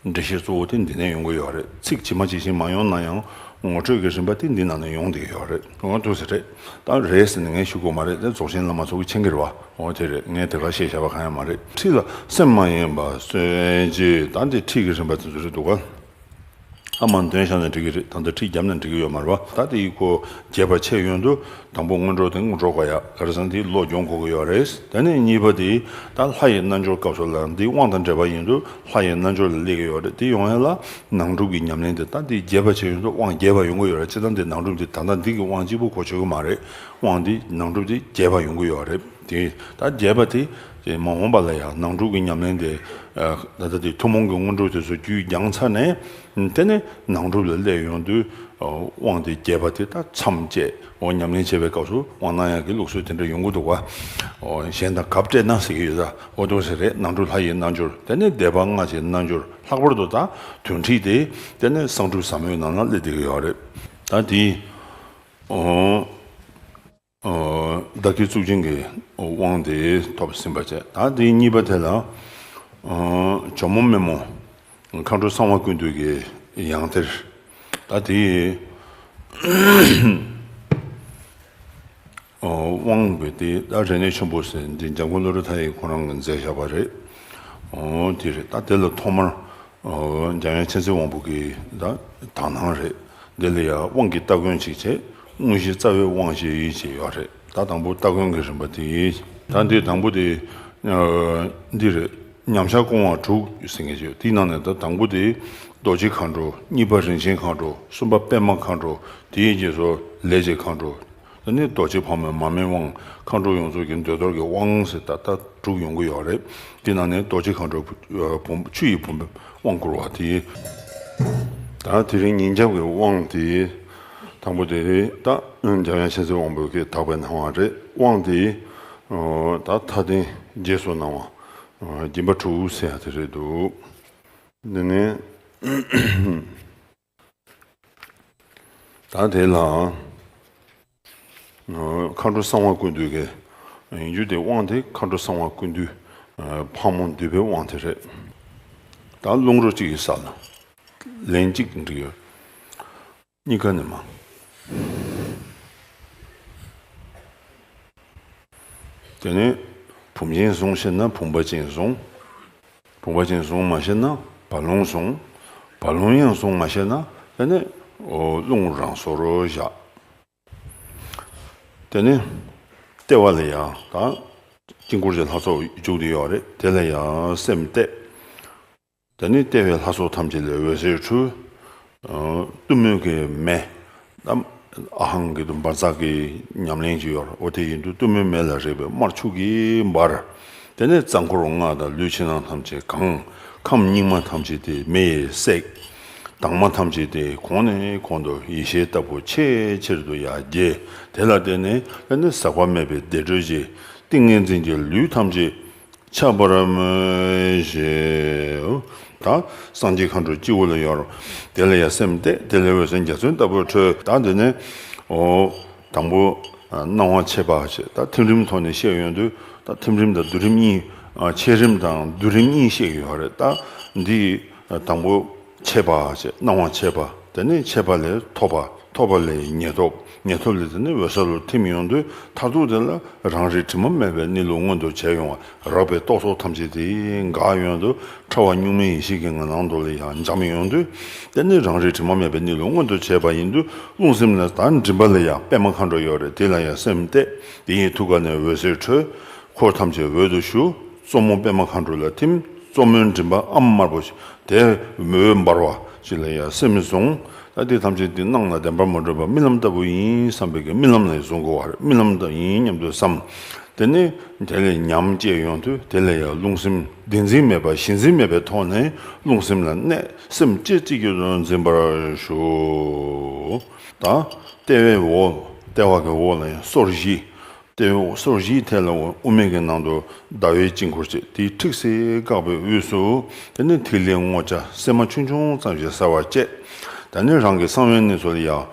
འགྲེལ་བཤད་གཙོ་བོ་དེ་འདི་ནས་ཡོང་གི་ཡོད་རེད། ཚིག་ཇི་མ་ཇི་བཞིན་མ་ཡོང་ན་ཡང་ངོ་སྤྲོད་ཀྱི་རིམ་པ་དེ་འདི་ནང་ནས་ཡོང་བསྡད་ཀྱི་ཡོད་རེད། འོ་འདུག་ཟེར་རེད། ད་རེད་ཟེར་ནས་ངས་ཞུ་དགོས་མ་རེད། དེ་རྫོགས་ཆེན་བླ་མ་ཚོ་གིས་མཁྱེན་གྱི་རེད་བ། འོ་དེ་རེད། ངས་དེ་ག་བཤད་བཞག་པ་གང་ཡང་མ་རེད། ཁྲིད་ལ་སེམས་མ་ཡེངས་པར་གསོལ་ཇི། ད་འདི་ཁྲིད་ཀྱི་རིམ་པ་དེ་ཚོ་རེད་འདུག་ག་ཨ་མ་འདོན་བཞག་ན་འགྲིག་གི་རེད། ད་ལྟ་ཁྲིད་བརྒྱབ་ན་འགྲིག་གི་ཡོད་མ་རེད་པ། ད་དེ་ཡི་ཁོ་རྒྱས་པ་ཆེ་ཡོང་དུས་དང་པོ་སྔོན་འགྲོ་དེ་སྔོན་འགྲོ་དགོས་ཡ། ག་རེ་ཟེར་ན་དེ་བློ་སྦྱོང་དགོས་ཀྱི་ཡོད་རེད། དེ་ནས་གཉིས་པ་དེ་ད་ལྷ་ཡི་རྣལ་འབྱོར་སྐབས་སུ་ལ་འདི་དབང་དང་འབྲེལ་བ་ཡིན་དུས་ལྷ་ཡི་རྣལ་འབྱོར་ལ་སླེབས་ཀྱི་ཡོད་རེད། དེ་ཡོང་ཡ་ལ་ནང་སྒྲུབ་ཀྱི་ཉམས་ལེན་དེ་ད་དེ་རྒྱས་པ་ཆེ་ཡོང་དུས་དབང་རྒྱས་པ་ཡོང་གི་ཡོད་རེད། སྤྱིར་བཏང་དེ་ནང་སྒྲུབ་དེ་ད་ལྟ་འདི་གི་དབང་གཅིག་པུ་གོ་ཆོད་ཀྱི་མ་རེད། དབང་དེ་ནང་སྒྲུབ་དེ་རྒྱས་པ་ཡོང་གི་ཡོད་རེད། དེ་ད་རྒྱས་པ་དེ་དེ་མ་འོངས་པ་ལ་ཡང་ནང་སྒྲུབ་ཀྱི་ཉམས་ལེན་དེ་ད་ལྟ་དེ་ཐུན་མོང་གི་སྔོན་འགྲོ་དེ་ཚོ་རྒྱུད་སྦྱངས་ཚར་ནས་དེ་ནས་ནང་སྒྲུབ་ལ་སླེབས་ཡོང་དུས་དབང་དེ་རྒྱས་པ་དེ་ད་མཚམས་བཅད། འོ་ཉམས་ལེན་བྱེད་པའི་སྐབས་སུ་དབང་གནང་ཡག་གི་ལུགས་སྲོལ་དེ་འདྲ་ཡོང་གི་འདུག་བ། འོ་གཞན་དང་གབ་སྤྲད་ན་ཟེར་གྱི་ཡོད་ད། འོ་འདུག་ཟེར་རེད། ནང་སྒྲུབ་ལྷ་ཡི་རྣལ་འབྱོར། དེ་ནས་བཟླས་པ་སྔགས་ཀྱི་རྣལ་འབྱོར། ལྷག་པར་དུ་ད་དོན་ཁྲིད་དེ་དེ་ནས་གསང་སྒྲུབ་ཟབ་མོའི་ནང་ན་སླེབས་བསྡད་ཀྱི་ཡོད་རེད། ད་དེ་འོ། བདག་གིས་གཙུག་ཆེན་གྱི་དབང་དེ་ཐོབ་ཟིན་པ་བྱས། ད་དེའི་གཉིས་པ་དེ་ལ་ཇོ་མོ་སྨན་མོ་མཁའ་འགྲོ་གསང་བ་ཀུན་འདུས་ཀྱི་ཡང་གཏེར། ད་དེའི་དབང་པོ་དེ་ད་རིག་གནས་ཆེན་པོ་ཟེར་འདི་འཇམ་མགོན་བློ་གྲོས་མཐའ་ཡས་ཁོ་རང་གིས་མཛད་བཞག་པ་རེད། དེ་རེད། ད་དེ་ལ་ཐོག་མར། འཇམ་དབྱངས་མཁྱེན་བརྩེ་དབང་པོ་གི་ད་དག་སྣང་རེད། འདི་ལ་ཡང་དབང་གི་སྟ་གོན་ཅིག་བྱས། དངོས་གཞི་རྩ་བའི་དབང་ཞེས་ཅིག་ཡོད་རེད། ད་དང་པོ་སྟ་གོན་གྱི་རིམ་པ་དེ་ཡིན། ད་འདི་དང་པོ་དེ་འདི་རེད། མཉམ་བཞག་སྐུ་དབང་དྲུག་ཟེར་མཁན་ཅིག་ཡོད། དེའི་ནང་ནས་ད་དང་པོ་དེ་རྡོ་རྗེ་མཁའ་འགྲོ། གཉིས་པ་རིན་ཆེན་མཁའ་འགྲོ། གསུམ་པ་པདྨ་མཁའ་འགྲོ། དེའི་རྗེས་སུ་ལས་ཀྱི་མཁའ་འགྲོ། ད་ནི་རྡོ་རྗེ་ཕག་མོའི་མར་མེའི་དབང་། མཁའ་འགྲོ་ཡོངས་རྫོགས་ཀྱི་འདོད་གཏོར་གྱི་དབང་ཟེར་ད་ལྟ་དྲུག་ཡོང་གི་ཡོད་རེད། དེ་ནང་ནས་རྡོ་རྗེ་མཁའ་འགྲོ་བུམ་ཆུ་ཡི་བུམ་པའི་དབང་བསྐུར་བ་དེ། ད་དེ་རིང་ཉིན་རྒྱབ་ཀྱི་དབང་དེ་དང་པོ་དེ་ད་འཇམ་དབྱངས་མཁྱེན་བརྩེ་དབང་པོའི་གི་དག་པའི་སྣང་བ་རེད། དབང་དེ་ད་མཐའ་རྟེན་རྗེས་སུ་གནང་བ་སྦྱིན་པ་དྲུག་ཟེར་ཡ་དེ་རེད་འདུག་འདི་ནས། ད་དེ་ལ་མཁའ་འགྲོ་གསང་བ་ཀུན་འདུས་ཀྱི་ཡིན་རྒྱུ་དེ། དབང་དེ་མཁའ་འགྲོ་གསང་བ་ཀུན་འདུས་ཕག་མོ་འདུས་པའི་དབང་དེ་རེད། ད་རླུང་རོ་གཅིག་གི་ས་ལ་ལན་གཅིག་འགྲིག་ཡོད། གཉིས་ཀ་ནས་མ། དེ་ནས་བུམ་ཅན་བཟུང་ཤེས་ན་བུམ་པ་ཅན་བཟུང་། བུམ་པ་ཅན་བཟུང་མ་ཤེས་ན་བ་ལོང་བཟུང་། བ་ལོང་ཡང་བཟུང་མ་ཤེས་ན་དེ་ནས་འོ་རླུང་རང་སོར་བཞག་དེ་ནས་ལྟེ་བ་ལ་ཡང་ད་དཀྱིལ་འཁོར་གྱི་ལྷ་ཚོགས་བཞུགས་བསྡད་ཡོད་རེད། དེ་ལ་ཡང་སེམས་གཏད། དེ་ནས་ལྟེ་བའི་ལྷ་ཚོགས་ཐམས་ཅད་ལས་འོད་ཟེར་འཕྲོས། གཏུམ་མོའི་གི་མེ། ཨ་ཧང་གི་དུ་འབར་འཛག་གི་ཉམས་ལེན་ཅིག་ཡོད་རེད། འོ་དེ་ཡིན་དུས་གཏུམ་མོའི་མེ་ལ་རེག་པའི་དམར་ཆུ་གིས་འབར། དེ་ནས་རྩ་འཁོར་ལྔ་དང་ལུས་ཕྱི་ནང་ཐམས་ཅད་གང་། ཁམས་སྙིགས་མ་ཐམས་ཅད་དེ་མེ་ཡིས་བསྲེགས། དྭངས་མ་ཐམས་ཅད་དེ་གོང་ནས་གོང་དུ་ཡེ་ཤེས་ལྟ་བུ་ཆེས་ཆེར་དུ་ཡར་རྒྱས། དེ་ལ་བརྟེན་ནས་དེ་ནས་ཟག་པ་མེད་པའི་བདེ་དྲོད་ཀྱི་ཏིང་ངེ་འཛིན་གྱི་ལུས་ཐམས་ཅད་ཁྱབ་པར་མོས་ཤིག་ད་སངས་རྒྱས་མཁའ་འགྲོ་སྤྱི་བོ་ལ་ཡོད་རེད། དེ་ལ་ཡང་སེམས་གཏད། དེ་ལས་འོད་ཟེར་འཇའ་ཚོན་ལྟ་བུ་འཕྲོས། ད་འདི་ནས་འོ་དང་པོ་སྣང་བ་མཆེད་པ་ཞེས་ད་ཐིམ་རིམ་ཐོག་ནས་བཤད་ཡོང་དུས། ད་ཐིམ་རིམ་དང་བསྡུ་རིམ་གཉིས། མཆེད་རིམ་དང་བསྡུ་རིམ་གཉིས་བཤད་ཀྱི་ཡོད་རེད། ད་འདི་དང་པོ་མཆེད་པ་ཞེས་སྣང་བ་མཆེད་པ། དེ་ནས་མཆེད་པ་ལས་ཐོབ་པ། ཐོབ་པ་ལས་ཉེར་ཐོབ། ཉེར་ཐོབ་ལས་དེ་ནས་འོད་གསལ་ལ་ཐིམ་ཡོང་དུས་མཐར་ཐུག་དེ་ལ་རང་རིག་དྲི་མ་མེད་པའི་གནས་ལུགས་མངོན་དུ་བྱས་ཡོང་བ། རགས་པའི་རྟོག་ཚོགས་ཐམས་ཅད་དེ་འགག་ཡོང་དུས་ཕྲ་བ་གཉུག་མའི་ཡེ་ཤེས་ཀྱི་ངང་ནང་དུ་ལ་ཡང་འབྱམས་ཡོང་དུས། དེ་ནས་རང་རིག་དྲི་མ་མེད་པའི་གནས་ལུགས་མངོན་དུ་བྱས་པ་ཡིན་དུས། རླུང་སེམས་ལ་ད་མགྲིན་པ་ལ་ཡང་པད་མ་མཁའ་འགྲོ་ཡོད་རེད། དེ་ལ་ཡང་སེམས་གཏད། དེ་ཡི་ཐུགས་ཀ་ནས་འོད་ཟེར་འཕྲོས། འཁོར་ཐམས་ཅད་འོད་དུ་ཞུ། གཙོ་མོ་པད་མ་མཁའ་འགྲོ་ལ་ཐིམ། གཙོ་མོའི་མགྲིན་པ་ཨ་མ་དམར་པོ་ཞིག་དེ་འོད་འབར་བ་ཞིག་ལ་ཡང་སེམས་བཟུང་། ད་དེ་ཐམས་ཅད་དེ་སྣང་ལ་བདེན་པར་མ་གྲུབ་པ་རྨི་ལམ་ལྟ་བུ་ཡིན་བསམ་པའི་གི་རྨི་ལམ་ལ་བཟུང་དགོས་པ་རེད། རྨི་ལམ་ལྟ་ཡིན་སྙམ་དུ་བསམ། དེ་ནས་དེ་ལས་ཉམས་བཅས་ཡོང་དུས་དེ་ལ་ཡང་རླུང་སེམས་བདེན་འཛིན་མེད་པ་གཞི་འཛིན་མེད་པའི་ཐོག་ནས་རླུང་སེམས་ལ་གནས། སེམས་ལྕེ་གཅིག་གྱུར་དུ་འཛིན་པར་ཞུ། ད་ལྟེ་བའི་འོག་ལྟེ་བ་གི་འོག་ལ་ཡང་སོར་བཞི། ལྟེ་བའི་སོར་བཞིའི་ཐད་ལ་དབུ་མའི་གི་ནང་དུ་ཟླ་བའི་དཀྱིལ་འཁོར་བཅས། དེའི་ཁྲིགས་སེ་བཀག་པའི་དབུས་སུ་དེ་ནས་ཐིག་ལེ་སྔོ་སྐྱ་སྲན་མ་ཆུང་ཆུང་ཙམ་ཞིག་གསལ་བར་བཅད། དེ་ནས་རང་གི་གསང་བའི་གནས་སུ་ལ་ཡང་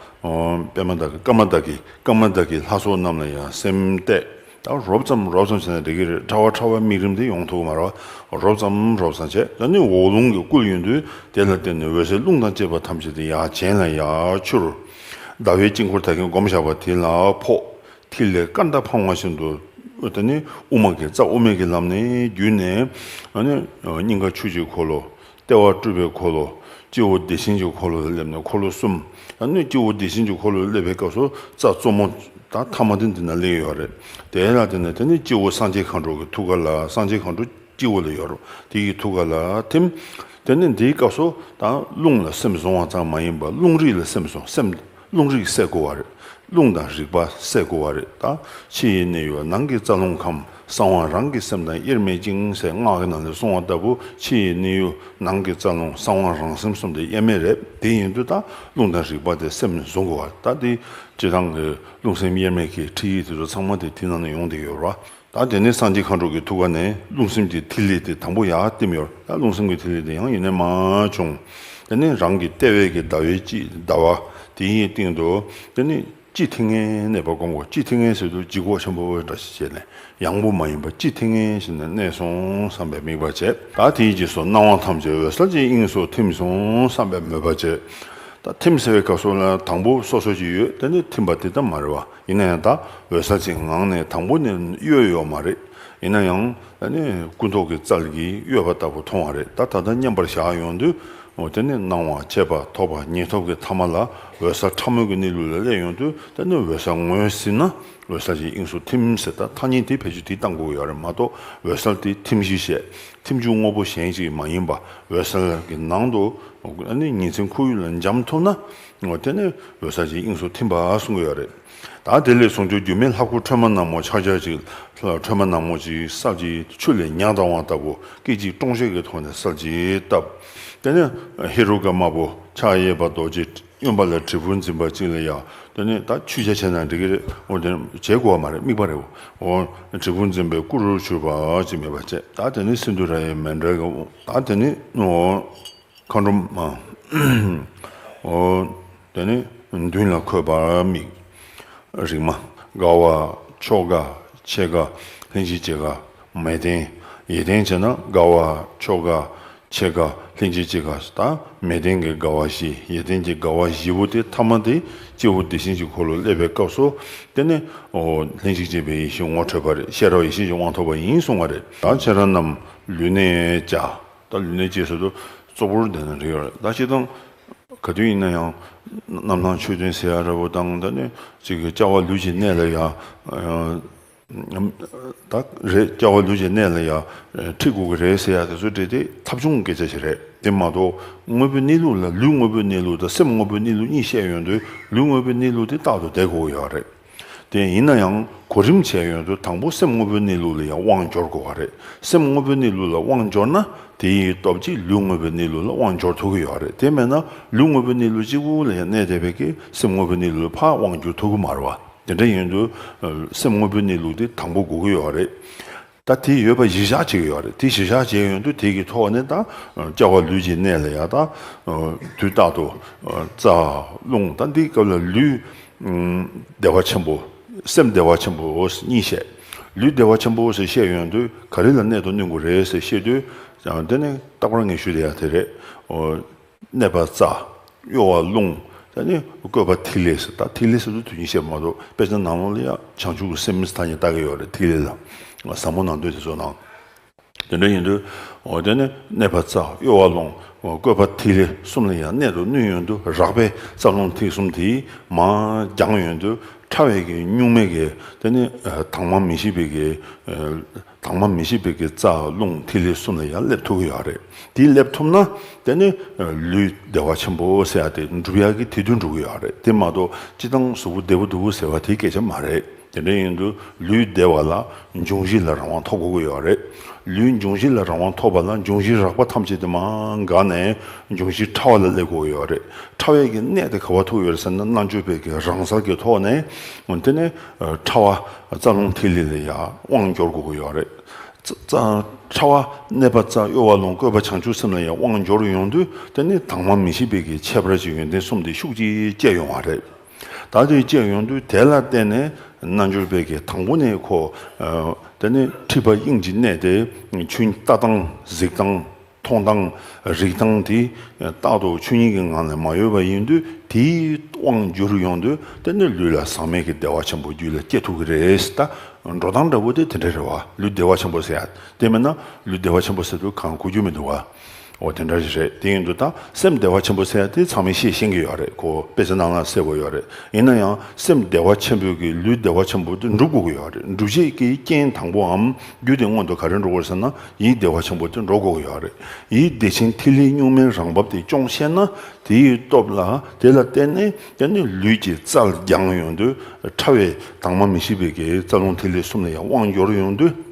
པདྨ་བདག་གི་ཀརྨ་བདག་གི་ཀརྨ་བདག་གི་ལྷ་ཚོགས་རྣམས་ལ་ཡང་སེམས་གཏད། ད་རོབ་ཙམ་རོབ་ཙམ་བྱས་ན་འགྲིག་གི་རེད། ཕྲ་བ་ཕྲ་བ་དམིགས་རིམ་དེ་ཡོང་ཐུབ་ཀྱི་མ་རེད་པ། རོབ་ཙམ་རོབ་ཙམ་བྱས། ད་ནི་འོག་རླུང་གིས་བསྐུལ་ཡོང་དུས་དེ་ལ་བརྟེན་ནས་འོད་ཟེར་རླུང་དང་བཅས་པ་ཐམས་ཅད་དེ་ཡར་གྱེན་ལ་ཡར་འཕྱུར། ཟླ་བའི་དཀྱིལ་འཁོར་ད་གིན་བསྒོམ་བཞག་པ་དེ་ལ་ཕོག་ཐིག་ལེ་སྐར་མདའ་འཕང་བ་བཞིན་དུ། དེ་ནི་དབུ་མ་གི་རྩ་དབུ་མའི་གི་ལམ་ནས་བརྒྱུད་ནས། ཨ་ནི་སྙིང་ག་ཆུ་བཞིའི་འཁོར་ལོ། ལྟེ་བ་སྤྲུལ་པའི་འཁོར་ལོ། སྤྱི་བོ་བདེ་ཆེན་གྱི་འཁོར་ལོ་ལ་སླེབས་ནས་འཁོར་ལོ་གསུམ། ཨ་ནི་སྤྱི་བོ་བདེ་ཆེན་གྱི་འཁོར་ལོ་ལ་སླེབས་པའི་སྐབས་སུ་རྩ་གཙོ་མོ་དང་ཐ་མ་དེ་འདི་ན་སླེབས་ཡོད་རེད། དེ་ལ་བརྟེན་ནས་དེ་ནི་སྤྱི་བོ་སངས་རྒྱས་མཁའ་འགྲོ་གི་ཐུགས་ཀ་ལ། སངས་རྒྱས་མཁའ་འགྲོ་སྤྱི་བོ་ལ་ཡོད་རེད། དེ་ཡི་ཐུགས་ཀ་ལ་ཐིམ། དེ་ནི་འདིའི་སྐབས་སུ་ད་རླུང་ལ་སེམས་བཟུང་བ་ཙམ་མ་ཡིན་པར་རླུང་རིག་ལ་སེམས་བཟུང་། སེམས་རླུང་རིག་གསལ་དགོས་པ་རེད། རླུང་དང་རིག་པ་གསལ་དགོས་པ་རེད། ད་ཕྱི་ཡི་གནས་ཡུལ་ནང་གི་རྩ་རླུང་ཁམས། གསང་བ་རང་གི་སེམས་དང་དབྱེར་མེད་ཅིང་ཟེར་སྔགས་ཀྱི་ནང་ལ་གསུངས་པ་ལྟ་བུ། ཕྱི་ཡི་གནས་ཡུལ་ནང་གི་རྩ་རླུང་གསང་བ་རང་སེམས་གསུམ་དེ་དབྱེར་མེད་རེད། དེ་ཡིན་དུས་ད་རླུང་དང་རིག་པ་དེ་སེམས་ནས་བཟུང་དགོས་པ། ད་དེ་སྤྱིར་བཏང་གི་རླུང་སེམས་དབྱེར་མེད་ཀྱི་ཁྲིད་ཡིག་དེ་ཚོ་ཚང་མ་དེ་དེ་ནང་ནས་ཡོང་བསྡད་ཡོད་རེད་བ། ད་དེ་ནས་སངས་རྒྱས་མཁའ་འགྲོ་གི་ཐུགས་ཀ་ནས་རླུང་སེམས་ཀྱི་ཐིག་ལེ་དེ་དང་པོ་ཡར་བསྟིམ་ཡོད་རེད། ད་རླུང་སེམས་ཀྱི་ཐིག་ལེ་དེ་ཡང་ཡེ་ནས་མར་བྱུང་། དེ་ནས་རང་གི་ལྟེ་བའི་གི་ཟླ་བའི་དཀྱིལ། ཟླ་བ་དེ་ཡི་སྟེང་དུ་དེ་ནས་དཔྱི་ཐིག་ངན་གནས་པ་སྒོམ་དགོས། དཔྱི་ཐིག་ངན་ཟེར་དུས་ལྗིད་ཁོག་ཆེན་པོ་འདྲ་ཞིག་བྱས་ནས་ཡང་པོ་མ་ཡིན་པ་དཔྱི་ཐིག་ངན་ཞིག་ནས་གནས་སོང་བསམ་པའི་དམིགས་པ་བྱས། ད་དེའི་རྗེས་སུ་སྣང་བ་ཐམས་ཅད་འོད་གསལ་གྱི་དབྱིངས་སུ་ཐིམ་སོང་བསམ་པའི་མོས་པ་བྱས། ད་ཐིམ་ཟེར་བའི་སྐབས་སུ་ལ་དང་པོ་སོ་སོ་ཅིག་ཡོད། དེ་ནི་ཐིམ་པ་དེ་ལྟ་མ་རེད་བ། ཡིན་ན་ཡང་ད་འོད་གསལ་གྱི་ངང་ནས་དང་པོ་ནས་གཡོས་ཡོད་མ་རེད། ཡིན་ན་ཡང་ཨ་ནི་སྐུ་མདོག་གི་རྩལ་གྱིས་གཡོས་པ་ལྟ་བུ་མཐོང་བ་རེད། ད་ད་ལྟ་མཉམ་པར་བཞག་ཡོང་དུས། འོ་དེ་ནི་སྣང་བ་མཆེད་པ་ཐོབ་པ་ཉེར་ཐོབ་ཀྱི་ཐ་མ་ལ་འོད་གསལ་ཕྲ་མོའི་གི་གནས་ལུགས་ལ་སླེབས་ཡོང་དུས། དེ་ནི་འོད་གསལ་ངོས་ཟིན་ན་འོད་གསལ་གྱི་དབྱིངས་སུ་ཐིམ་ཟེར། ད་ཐ་སྙད་དེ་ཕལ་ཆེར་དེ་བཏང་དགོས་ཀྱི་ཡོད་རེད་མ་གཏོགས། འོད་གསལ་དེ་ཐིམ་གཞི་བྱས། ཐིམ་རྒྱུ་དངོས་པོ་གཞན་ཞིག་མ་ཡིན་པ། འོད་གསལ་གྱི་ནང་དུ་ཨ་ནི་ཉིན་མཚན་ཁོར་ཡུག་ལ་འབྱམས་ཐུབ་ན། འོ་དེ་ནི་འོད་གསལ་གྱི་དབྱིངས་སུ་ཐིམ་པ་གསུང་གི་ཡོད་རེད། ད་དེ་ལས་ཟུང་འཇུག་སྒྱུ་མའི་ལྷ་སྐུ་ཁྲོས་མ་ནག་མོ་ཕྱག་རྒྱ་ཅིག། ཁྲོས་མ་ནག་མོ་ཅིག་གསལ་གྱི་ཆུ་ལས་ཉ་བཏང་བ་ལྟ་བུ་སྐད་ཅིག་ཀྲོང་ཤོས་ཀྱི་ཐོག་ནས་གསལ་གྱིས་བཏབ། དེ་ནས་ཧེ་རུ་ཀ་དམར་པོ་ཕྱག་གཡས་པ་རྡོ་རྗེ། གཡོན་པ་ལ་དྲིལ་བུ་འཛིན་པ་གཅིག་ལ་ཡ། དེ་ནས་ད་ཆུ་བྱ་བྱས་ན་འགྲིག་གི་རེད། འོ་དེ་བྱེད་དགོས་པ་མ་རེད། དམིགས་པ་རེད། འོ་དྲིལ་བུ་འཛིན་པའི་སྐུ་རུ་གྱུར་པ་ཅིག་མེད་པ་བྱས། ད་དེ་ནས་སིནྡྷུ་ར་ཡི་མཎྜལ་གྱི། ད་དེ་ནས་འོ་མཁའ་འགྲོ་མ། འོ་དེ་ནས་མདུན་ལ་འཁོད་པར་དམིགས། རིག་མ། དགའ་བ་མཆོག་དགའ་ཆེ་དགའ་ལྷན་ཅིག་སྐྱེས་དགའ་མས་བརྟན། ཡས་བརྟན་བྱས་ན་དགའ་བ་མཆོག་དགའ་ཆེ་དགའ་ལྷན་ཅིག་སྐྱེས་དགའ། ད་མས་བརྟན་གྱི་དགའ་བ་བཞི། ཡས་བརྟན་གྱི་དགའ་བ་བཞི་པོ་དེ་ཐ་མ་དེ་སྤྱི་བོ་བདེ་ཆེན་གྱི་འཁོར་ལོ་སླེབས་པའི་སྐབས་སུ། དེ་ནས་འོ་ལྷན་ཅིག་སྐྱེས་པའི་ཡེ་ཤེས་ངོ་འཕྲོད་པ་རེད། ཤེས་རབ་ཡེ་ཤེས་ཀྱི་དབང་ཐོབ་པ་ཡིན་གསུང་བ་རེད། ད་ཁྱེད་རང་རྣམས་ལུས་གནད་བཅའ། ད་ལུས་གནད་བཅའ་ཟེར་དུས་གཙོ་བོར་དེ་ན་རེ་ཡོད་རེད། ད་སྤྱིར་བཏང་ག་དུས་ཡིན་ན་ཡང་རྣམ་སྣང་ཆོས་ལྡན་ཟེར་ཡ་འདྲ་བོ་དང་། ད་ནི་ཅིག་གི་བཅའ་བ་ལུས་ཀྱི་གནད་ལ་ཡ། ད་རེད། བཅའ་བ་ལུས་ཀྱི་གནད་ལ་ཡ་ཁྲིད་དགོས་ཀྱི་རེད་ཟེར་ཡ་དེ་ཚོ་འདྲ་དེ་ཐབས་བྱུང་སྐད་ཆ་ཞིག་རེད། དེ་མ་གཏོགས་དངོས་པོའི་གནས་ལུགས་ལ། ལུས་དངོས་པོའི་གནས་ལུགས་དང་སེམས་དངོས་པོའི་གནས་ལུགས་གཉིས་བཤད་ཡོང་དུས། ལུས་དངོས་པོའི་གནས་ལུགས་དེ་རྟག་ཏུ་བསྡད་དགོས་ཀྱི་ཡོད་རེད། དེ་ཡིན་ན་ཡང་གོ་རིམ་བྱས་ཡོང་དུས་དང་པོ་སེམས་དངོས་པོའི་གནས་ལུགས་ལ་ཡང་དབང་འབྱོར་དགོས་པ་རེད། སེམས་དངོས་པོའི་གནས་ལུགས་ལ་དབང་འབྱོར་ན་དེའི་སྟོབས་ཀྱིས་ལུས་དངོས་པོའི་གནས་ལུགས་ལ་དབང་འབྱོར་ཐུབ་ཀྱི་ཡོད་རེད། དེ་མེད་ན་ལུས་དངོས་པོའི་གནས་ལུགས་གཅིག་པུ་ལ་ཡང་གནས་བསྡད་པའི་གི་སེམས་དངོས་པོའི་གནས་ལུགས་ལ་ཕར་དབང་བསྒྱུར་ཐུབ་ཀྱི་མ་རེད་བ། དེ་འདྲ་ཡིན་དུས་སེམས་དངོས་པོའི་གནས་ལུགས་དེ་དང་པོ་དགོས་ཀྱི་ཡོད་རེད། ད་དེ་ཡོད་པ་གཞིར་བཞག་བྱེད་ཀྱི་ཡོད་རེད། དེ་གཞིར་བཞག་བྱས་ཡོང་དུས་དེ་གི་ཐོག་ནས་ད་བཅའ་བ་ལུས་ཀྱི་གནད་ལ་ཡ། ད་དུས་རྟག་ཏུ་རྩ་རླུང་། ད་འདིའི་སྐབས་ལ་ལུས་བདེ་བ་ཆེན་པོ། སེམས་བདེ་བ་ཆེན་པོ་གཉིས་བཤད། ལུས་བདེ་བ་ཆེན་པོ་ཟེར་བཤད་ཡོང་དུས་ག་རེ་ལ་གནད་དུ་བསྣུན་དགོས་རེད་ཟེར་བཤད་དུས། དེ་ནི་རྟག་པར་ངས་ཞུ་བསྡད་ཡ་དེ་རེད། གནས་པ་རྩ། གཡོ་བ་རླུང་། ད་ནི་བཀོད་པ་ཐིག་ལེ་ཟེར། ད་ཐིག་ལེ་ཟེར་དུས་དོན་གཉིས་བཤད་མ་གཏོགས། དཔེ་ཆ་ནང་ལོགས་ལ་ཡང་བྱང་ཆུབ་ཀྱི་སེམས་ཐ་སྙད་བཏགས་ཀྱི་ཡོད་རེད། ཐིག་ལེ་ལ་ཟབ་མོ་ནང་དོན་དེ་ཚོ་ནང་། དེ་འདྲ་ཡིན་དུས་འོ་དེ་ནི་གནས་པ་རྩ། གཡོ་བ་རླུང་། འོ་བཀོད་པ་ཐིག་ལེ་གསུམ་ལ་ཡང་གནད་དུ་བསྣུན་ཡོང་དུས། རགས་པའི་རྩ་རླུང་ཐིག་གསུམ་དེ་མར་སྦྱངས་ཡོང་དུས། ཕྲ་བའི་གི་གཉུག་མའི་གི་དེ་ནི་དྭངས་མ་མི་ཤིགས་པའི་གི་དྭངས་མ་མི་ཤིགས་པའི་གི་རྩ་རླུང་ཐིག་ལེ་གསུམ་ལ་ཡང་སླེབས་ཐུབ་ཀྱི་ཡོད་རེད། དེ་སླེབས་ཐུབ་ན་དེ་ནི་ལུས་བདེ་བ་ཆེན་པོ་ཟེར་ཡ་དེ་འགྲུབ་ཡ་གི་དེ་དོན་འགྲུབ་ཀྱི་ཡོད་རེད། དེ་མ་གཏོགས་སྤྱིར་བཏང་གཟུགས་པོ་བདེ་པོ་སྡུག་པོ་ཟེར་བ་དེའི་སྐད་ཆ་མ་རེད། དེ་འདྲ་ཡིན་དུས་ལུས་བདེ་བ་ལ་འབྱུང་བཞི་ལ་རང་དབང་ཐོབ་དགོས་ཀྱི་ཡོད་རེད། ལུས་འབྱུང་བཞི་ལ་རང་དབང་ཐོབ་པ་ལ་འབྱུང་བཞི་རགས་པ་ཐམས་ཅད་དེ་མར་འགགས་ནས་འབྱུང་བཞི་ཕྲ་བ་ལ་སླེབས་དགོས་ཀྱི་ཡོད་རེད། ཕྲ་བའི་གི་གནད་དེ་ག་པར་ཐུག་ཡོད་རེད་ཟེར་ན། རྣལ་འབྱོར་པའི་གི་རང་གསལ་གྱི་ཐོག་ནས་དེ་ནས་ཕྲ་བ་རྩ་རླུང་ཐིག་ལེ་ལ་ཡང་དབང་འབྱོར་དགོས་ཀྱི་ཡོད་རེད། རྩ་རྩ་ཕྲ་བ་གནས་པ་རྩ། གཡོ་བ་རླུང་། བཀོད་པ་བྱང་ཆུབ་སེམས་ལ་ཡང་དབང་འབྱོར་ཡོང་དུས་དེ་ནི་དྭངས་མ་མི་ཤིགས་པའི་གི་ཁྱད་པར་གྱི་ཡོན་ཏན་གསུམ་དེ་ཤུགས་ཀྱིས་སྐྱེ་ཡོང་བ་རེད། ད་དེ་སྐྱེ་ཡོང་དུས་དེ་ལ་བརྟེན་ནས་རྣལ་འབྱོར་པའི་གི་དང་པོ་ནས་ཁོ་དེ་ནི་མཁྲིས་པ་དབྱིངས་ཀྱི་གནད་དེ་ཆོས་ལྟ་སྟངས་གཟིགས་སྟངས། མཐོང་སྟངས་རིག་སྟངས་དེ་རྟག་ཏུ་ཆོས་ཉིད་ཀྱི་ངང་ལས་མ་གཡོས་པ་ཡིན་དུས། དེའི་དབང་བསྒྱུར་ཡོང་དུས་དེ་ནི་ལུས་ལ་ཟག་མེད་ཀྱི་བདེ་བ་ཆེན་པོ་རྒྱུད་ལ་སྐྱེ་ཐུབ་ཀྱི་རེད། ད་འགྲོ་སྟངས་འདྲ་བོ་དེ་དེ་འདྲ་རེད་བ། ལུས་བདེ་བ་ཆེན་པོ་ཟེར་ཡ་དེ་མིན་ན། ལུས་བདེ་བ་ཆེན་པོ་ཟེར་དུས་གང་གོ་རྒྱུ་མི་འདུག་བ། འོ་དེ་འདྲ་ཞིག་རེད། དེ་ཡིན་དུས་ད་སེམས་བདེ་བ་ཆེན་པོ་ཟེར་ཡ་དེ་ཚང་མས་ཤེས་ཤེས་ཀྱི་ཡོད་རེད། ཁོ་དཔེ་ཆ་ནང་ལ་གསལ་པོ་ཡོད་རེད། ཡིན་ན་ཡང་སེམས་བདེ་བ་ཆེན་པོའི་གི་ལུས་བདེ་བ་ཆེན་པོ་དེ་འགྲུབ་དགོས་ཀྱི་ཡོད་རེད། འགྲུབ་བྱེད་ཀྱི་རྐྱེན་དང་པོའམ་རྒྱུ་དེ་སྔོན་དུ་ག་རེ་འགྲོ་དགོས་ཟེར་ན། ཡིད་བདེ་བ་ཆེན་པོ་དེ་འགྲོ་དགོས་ཀྱི་ཡོད་རེད། ཡིད་བདེ་ཆེན་ཐིག་ལེ་གཉུག་མའི་རང་བབས་དེ་སྐྱོང་ཤེས་ན། དེའི་སྟོབས་ལ་དེ་ལ་བརྟེན་ནས་དེ་ནི་ལུས་ཀྱི་རྩལ་སྦྱངས་ཡོང་དུས། ཕྲ་བའི་དྭངས་མ་མི་ཤིགས་པའི་གི་རྩ་རླུང་ཐིག་ལེ་གསུམ་ལ་ཡང་དབང་འབྱོར་ཡོང་དུས།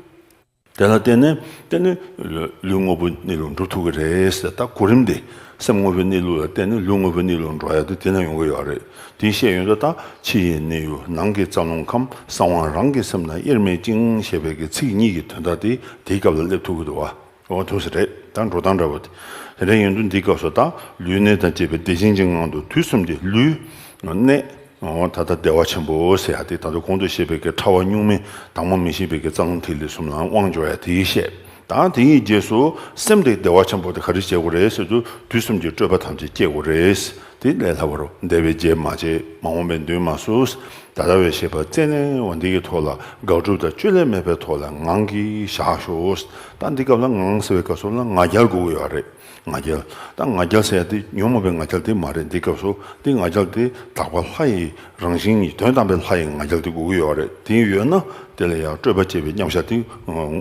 དེ་ལ་བརྟེན་ནས་དེ་ནི་ལུས་དངོས་པོ་གནས་ལུགས་འགྲུབ་ཐུབ་ཀྱི་རེད་ཟེར། ད་གོ་རིམ་དེ་སེམས་དངོས་པོའི་གནས་ལུགས་ལ་བརྟེན་ནས་ལུས་དངོས་པོའི་གནས་ལུགས་འགྲོ་ཡ་དེ་དེ་ན་ཡོང་གི་ཡོད་རེད། དེ་བཤད་ཡོང་དུས་ད་ཕྱི་ཡི་གནས་ཡུལ་ནང་གི་རྩ་རླུང་ཁམས། གསང་བ་རང་གི་སེམས་ན་དབྱེར་མེད་ཅིང་ཞེས་པའི་གི་ཚིག་གཉིས་ཀྱི་དོན་དག་དེ་དེའི་སྐབས་ལ་སླེབས་ཐུབ་ཀྱི་འདུག་བ། འོ་ཐུགས་སུ་རེད། ད་འགྲོ་སྟངས་འདྲ་བོ་དེ་དེ་འདྲ་ཡིན་དུས་འདིའི་སྐབས་སུ་ད་ལུས་གནད་དང་བཅས་པའི་བདེ་ཆེན་གྱི་ངང་དུ་དུས་གསུམ་གྱི་ལུས་གནད། འོ་ད་ལྟ་བདེ་བ་ཆེན་པོ་ཟེར་ཡ་དེ་ད་དུང་གོང་དུ་བཤད་པའི་གི་ཕྲ་བ་གཉུག་མའི་དྭངས་མ་མི་ཤིགས་པའི་གི་རྩ་རླུང་ཐིག་ལེ་གསུམ་ལའང་དབང་འབྱོར་ཡ་དེ་བཤད། ད་དེ་ཡི་རྗེས་སུ་སེམས་དེ་བདེ་བ་ཆེན་པོ་དེ་ག་རེ་བྱེད་དགོས་རེད་ཟེར་དུས། དུས་གསུམ་གྱི་སྤྲོས་པ་ཐམས་ཅད་སྐྱེ་དགོས་རེད། དེ་ལས་སླ་བར་འདས་པའི་རྗེས་མ་བྱེད། མ་འོངས་པའི་མདུན་མ་བསུ། ད་ལྟ་བས་བཤད་པ་རྩད་ནས་འོ་འདི་གི་ཐོག་ལ་དགག་སྒྲུབ་དང་བཅོས་བསླད་མེད་པའི་ཐོག་ལ་ངང་གིས་བཞག་ཤོག། ད་འདི་སྐབས་ལ་ངང་ཟེར་བའི་སྐབས་སུ་ལ་ང་རྒྱལ་དགོས་ཀྱི་ཡོད་རེད། ང་རྒྱལ། ད་ང་རྒྱལ་ཟེར་ཡ་དེ་ཉོན་མོངས་པའི་ང་རྒྱལ་དེ་མ་རེད། འདི་སྐབས་སུ་དེ་ང་རྒྱལ་དེ་དག་པ་ལྷ་ཡི་རང་བཞིན་གྱི་དོན་དམ་པའི་ལྷ་ཡི་ང་རྒྱལ་དེ་དགོས་ཀྱི་ཡོད་རེད། དེ་ཡོད་ན་དེ་ལ་ཡང་སྤྲོས་པ་བཅད་པའི་མཉམ་བཞག་དེ་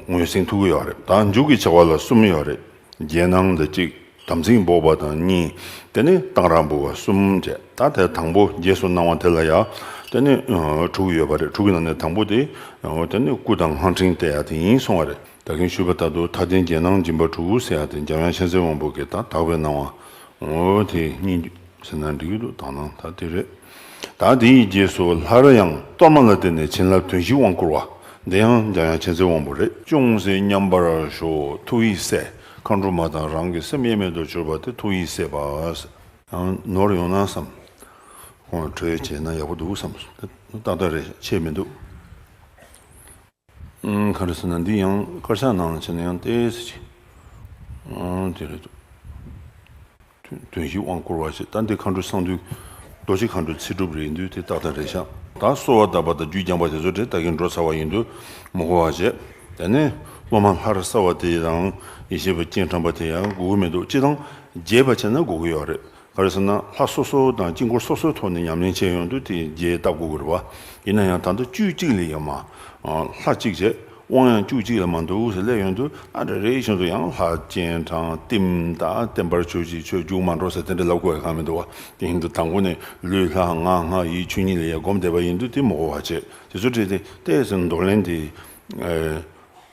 ངོས་ཟིན་ཐུབ་ཀྱི་ཡོད་རེད། ད་མཇུག་གི་བྱ་བ་ལ་གསུམ་ཡོད་རེད། རྗེས་གནང་དང་གཅིག། དམ་ཚིག་འབོགས་པ་དང་གཉིས། དེ་ནས་གཏང་རག་འབུལ་བ་གསུམ་བཅས། ད་དེ་དང་པོ་རྗེས་སུ་གནང་བ་དེ་ལ་ཡང་དེ་ནས་ཨ་དྲུག་ཡོད་པ་རེད། དྲུག་གི་ནང་ནས་དང་པོ་དེ་ཨ་དེ་ནས་སྐུ་དང་སྔགས་ཕྲེང་གཏད་ཡ་དེ་ཡིན་གསུང་བ་རེད། ད་གིན་ཞུས་པ་ལྟར་དུ་མཐའ་རྟེན་རྗེས་གནང་སྦྱིན་པ་དྲུག་ཟེར་ཡ་དེ་འཇམ་དབྱངས་མཁྱེན་བརྩེ་དབང་པོ་གིས་ད་དག་པའི་གནང་བ། འོ་དེ་སྙིང་རྗེ་ཟེར་ན་འགྲིག་གི་འདུག། དག་སྣང་ད་དེ་རེད། ད་དེ་ཡི་རྗེས་སུ་སླར་ཡང་གཏོར་མ་ལ་བརྟེན་ནས་བྱིན་རླབས་དོན་བཞིའི་དབང་བསྐུར་བ། འདི་ཡང་འཇམ་དབྱངས་མཁྱེན་བརྩེ་དབང་པོ་རེད། ཅུང་ཟད་མཉམ་པར་ཞོག། ཐུགས་ཡིད་གསལ། མཁའ་འགྲོ་མ་དང་རང་གི་སེམས་དབྱེར་མེད་དུ་གྱུར་པ་དེ་ཐུགས་ཡིད་གསལ་བ། ཡང་ནོར་ཡོང་ན་བསམ། ཁོང་གྲོས་བྱས་ན་ཡག་པོ་འདུག་བསམ། ཏག་ཏག་རེད། ཆད་མི་འདུག། ཨང་། ག་རེ་ཟེར་ན་འདི་ཡང་དཀར་ཆག་ནང་ལ་བྱས་ན་ཡང་ཏོག་ཙམ་ཅིག། ཨང་། དེ་རེད་འདུག། དོན་དོན་བཞི་དབང་བསྐུར་བ་ཞེས། ད་འདི་མཁའ་འགྲོ་གསང་འདུས། རྡོ་རྗེ་མཁའ་འགྲོའི་ཚེ་སྒྲུབ་རེད་འདུག། དེ་ཏག་ཏག་རེད་ཤག། ད་གསོལ་བ་གདབ་པ་དང་རྒྱུད་བརྐྱང་པ་དེ་ཚོ་དེ་ད་གིན་འགྲོ་ཚར་བ་ཡིན་དུས་མི་གོ་བ་བྱས། དེ་ནས་སློབ་མ་ལྷར་གསལ་བ་དེ་དང་ཡེ་ཤེས་པ་སྤྱན་དྲངས་པ་དེ་ཡང་དགོས་ཀྱི་མི་འདུག། སྤྱིར་བཏང་རྒྱས་པ་བྱས་ན་དགོས་ཀྱི་ཡོད་རེད། ག་རེ་ཟེར་ན་ལྷ་སོ་སོ་དང་དཀྱིལ་འཁོར་སོ་སོའི་ཐོག་ནས་ཉམས་ལེན་བྱས་ཡོང་དུས་དེ་རྒྱས་བཏབ་དགོས་ཀྱི་རེད་བ། ཡིན་ན་ཡང་ད་ལྟ་དཀྱུས་གཅིག་ལ་ཡང་མ། ཨ། ལྷ་གཅིག་བྱས། དབང་ཡང་དཀྱུས་གཅིག་ལ་མ་འདུག་ཟེར་སླེབས་ཡོང་དུས། ཨ། རེ་རེ་བཞིན་དུ་ཡང་ལྷ་སྤྱན་དྲངས། བསྟིམ། ད་བརྟན་པར་གྱུར་ཅིག། ཁྱོད་རྒྱུག་མ་འགྲོ་ཟེར་དེ་འདྲ་ལབ་དགོས་ཡ་གང་མི་འདུག་བ། དེ་ཡིན་དུས་དང་པོ་ནས་ལུས་ལྷ་ངག་སྔགས་ཡིད་ཆོས་གཉིས་ལ་ཡང་སྒོམ་བསྡད་པ་ཡིན་དུས་དེ་མི་གོ་བ་བྱས། དེ་ཚོ་བྲིས་ཏེ་ཏོག་ཙམ་འདོར་ལེན་དེ། ཨ།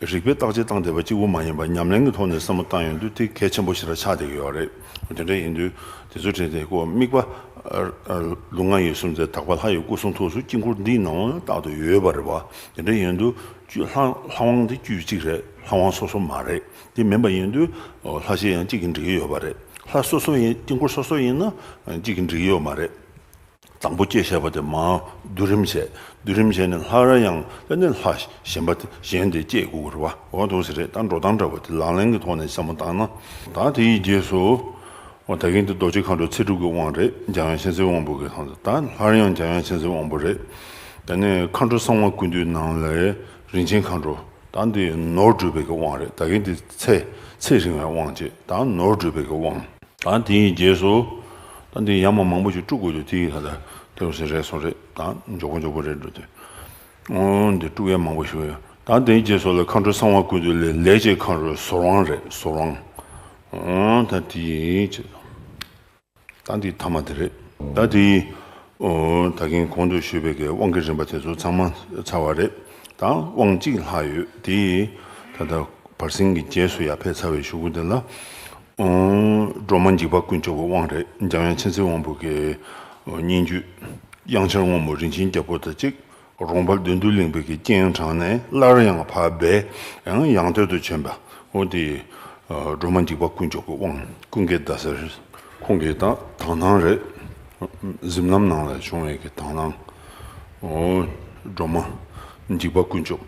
རིག་པའི་བརྟག་དཔྱད་བཏང་བསྡད་པ་གཅིག་པུ་མ་ཡིན་པར་ཉམས་ལེན་གྱི་ཐོག་ནས་བསམ་བློ་བཏང་ཡོང་དུས་དེ་གལ་ཆེན་པོ་ཞེ་དྲག་ཆགས་བསྡད་ཀྱི་ཡོད་རེད། དེ་འདྲ་ཡིན་དུས་དེ་ཚོ་བྲིས་ཏེ་ཁོ་དམིགས་པ། ཨ། ཨ། ལུས་ངག་ཡིད་གསུམ་མཛད་དག་པ་ལྷ་ཡི་སྐུ་གསུང་ཐུགས་སུ་དཀྱིལ་འཁོར་འདིའི་ནང་རྟག་ཏུ་ཡོད་པ་རེད་བ། དེ་འདྲ་ཡིན་དུས་ཀྱི་ལྷ་ལྷ་དབང་དེ་དཀྱུས་གཅིག་རེད། ལྷ་དབང་སོ་སོ་མ་རེད། དེ་མིན་པ་ཡིན་དུས་ལྷ་གཞས་ཡང་གཅིག་གིས་འགྲིག་གི་ཡོད་པ་རེད། ལྷ་སོ་སོ་ཡིན། དཀྱིལ་འཁོར་སོ་སོ་ཡིན་ན་གཅིག་གིས་འགྲིག་གི་ཡོད་མ་རེད། དང་པོ་བསྐྱེད་བཞག་པ་དེ་མར་བསྡུ་རིམ་བྱས། བསྡུ་རིམ་བྱས་ནས་སླར་ཡང་དེ་ནས་ལྷ་གཞན་པ་དེ་གཞན་དེ་བསྐྱེད་དགོས་ཀྱི་རེད་བ། འོ་འདུག་ཟེར་རེད། ད་འགྲོ་སྟངས་འདྲ་བོ་དེ་ལག་ལེན་གྱི་ཐོག་ནས་བསམ་བློ་བཏང་ན། ད་དེ་ཡི་རྗེས་སུ། འོ་ད་གིན་དེ་རྡོ་རྗེ་མཁའ་འགྲོ་ཚེ་སྒྲུབ་ཀྱི་དབང་རེད། འཇམ་དབྱངས་མཁྱེན་བརྩེ་དབང་པོ་གི་དབང་དུ། ད་སླར་ཡང་འཇམ་དབྱངས་མཁྱེན་བརྩེ་དབང་པོ་རེད། དེ་ནས་མཁའ་འགྲོ་གསང་བ་ཀུན་འདུས་ནང་ལས་རིན་ཆེན་མཁའ་འགྲོ། ད་འདི་ནོར་སྒྲུབ་པའི་གི་དབང་རེད། ད་གིན་དེ་ཚེ་ཚེ་རིང་བའི་དབང་བྱས། ད་ནོར་སྒྲུབ་པའི་གི་དབང་། ད་དེའི་རྗེས་སུ། ད་འདི་ཡ་མ་མང་པོ་ཞིག་དཀྲུག་དགོས་འདུག། དེའི་ད་ལྟ་དེ་བ་ཟེར་རེད་སོང་རེད། ད་མགྱོགས་པོ་མགྱོགས་པོ་རེད་འགྲོ་དེ། འོ་འདི་དཀྲུག་ཡ་མང་པོ་ཞིག་ཡོད། ད་དེའི་རྗེས་སུ་ལ་མཁའ་འགྲོ་གསང་བ་ཀུན་འདུས་ལས་ལས་ཀྱི་མཁའ་འགྲོ་ཟོར་དབང་རེད། ཟོར་དབང་། འོ་ད་དེའི་ཆེད་དུ། ད་འདི་ཐ་མ་དེ་རེད། ད་དེའི། འོ་ད་གིན་གོང་དུ་ཞུས་པའི་གི་དབང་གི་རིམ་པ་དེ་ཚོ་ཚང་མ་ཚར་བ་རེད། ད་དབང་གཅིག་ལྷག་ཡོད། དེ་ད་ལྟ་བར་གསེང་གི་རྗེས་སུ་ཡར་ཕེབས་ཚར་བའི་གཞུག་གུ་དེ་ལ། ཨོ། སྒྲོལ་མ་འཇིགས་པ་ཀུན་སྐྱོབ་ཀྱི་དབང་རེད། འཇམ་དབྱངས་མཁྱེན་བརྩེ་དབང་པོ་གི་སྙན་བརྒྱུད། དབྱངས་འཆར་སྔོན་མོ་རིན་ཆེན་རྒྱལ་པོ་དང་གཅིག། རོང་པ་བདུད་འདུལ་གླིང་པའི་གི་སྤྱན་དྲངས་ནས་སླར་ཡང་ཕར་སྦས། ཡང་ཡང་སྟོད་དུ་བྱོན་པ། འོ་དེ། ཨ། སྒྲོལ་མ་འཇིགས་པ་ཀུན་སྐྱོབ་ཀྱི་དབང་། ཀུན་དགའ་ཟླ་གསར། ཁོང་གི་ད་དག་སྣང་རེད། གཟིམ་ལམ་ནང་ལ་བྱུང་བའི་གི་དག་སྣང་། འོ། སྒྲོལ་མ་འཇིགས་པ་ཀུན་སྐྱོབ།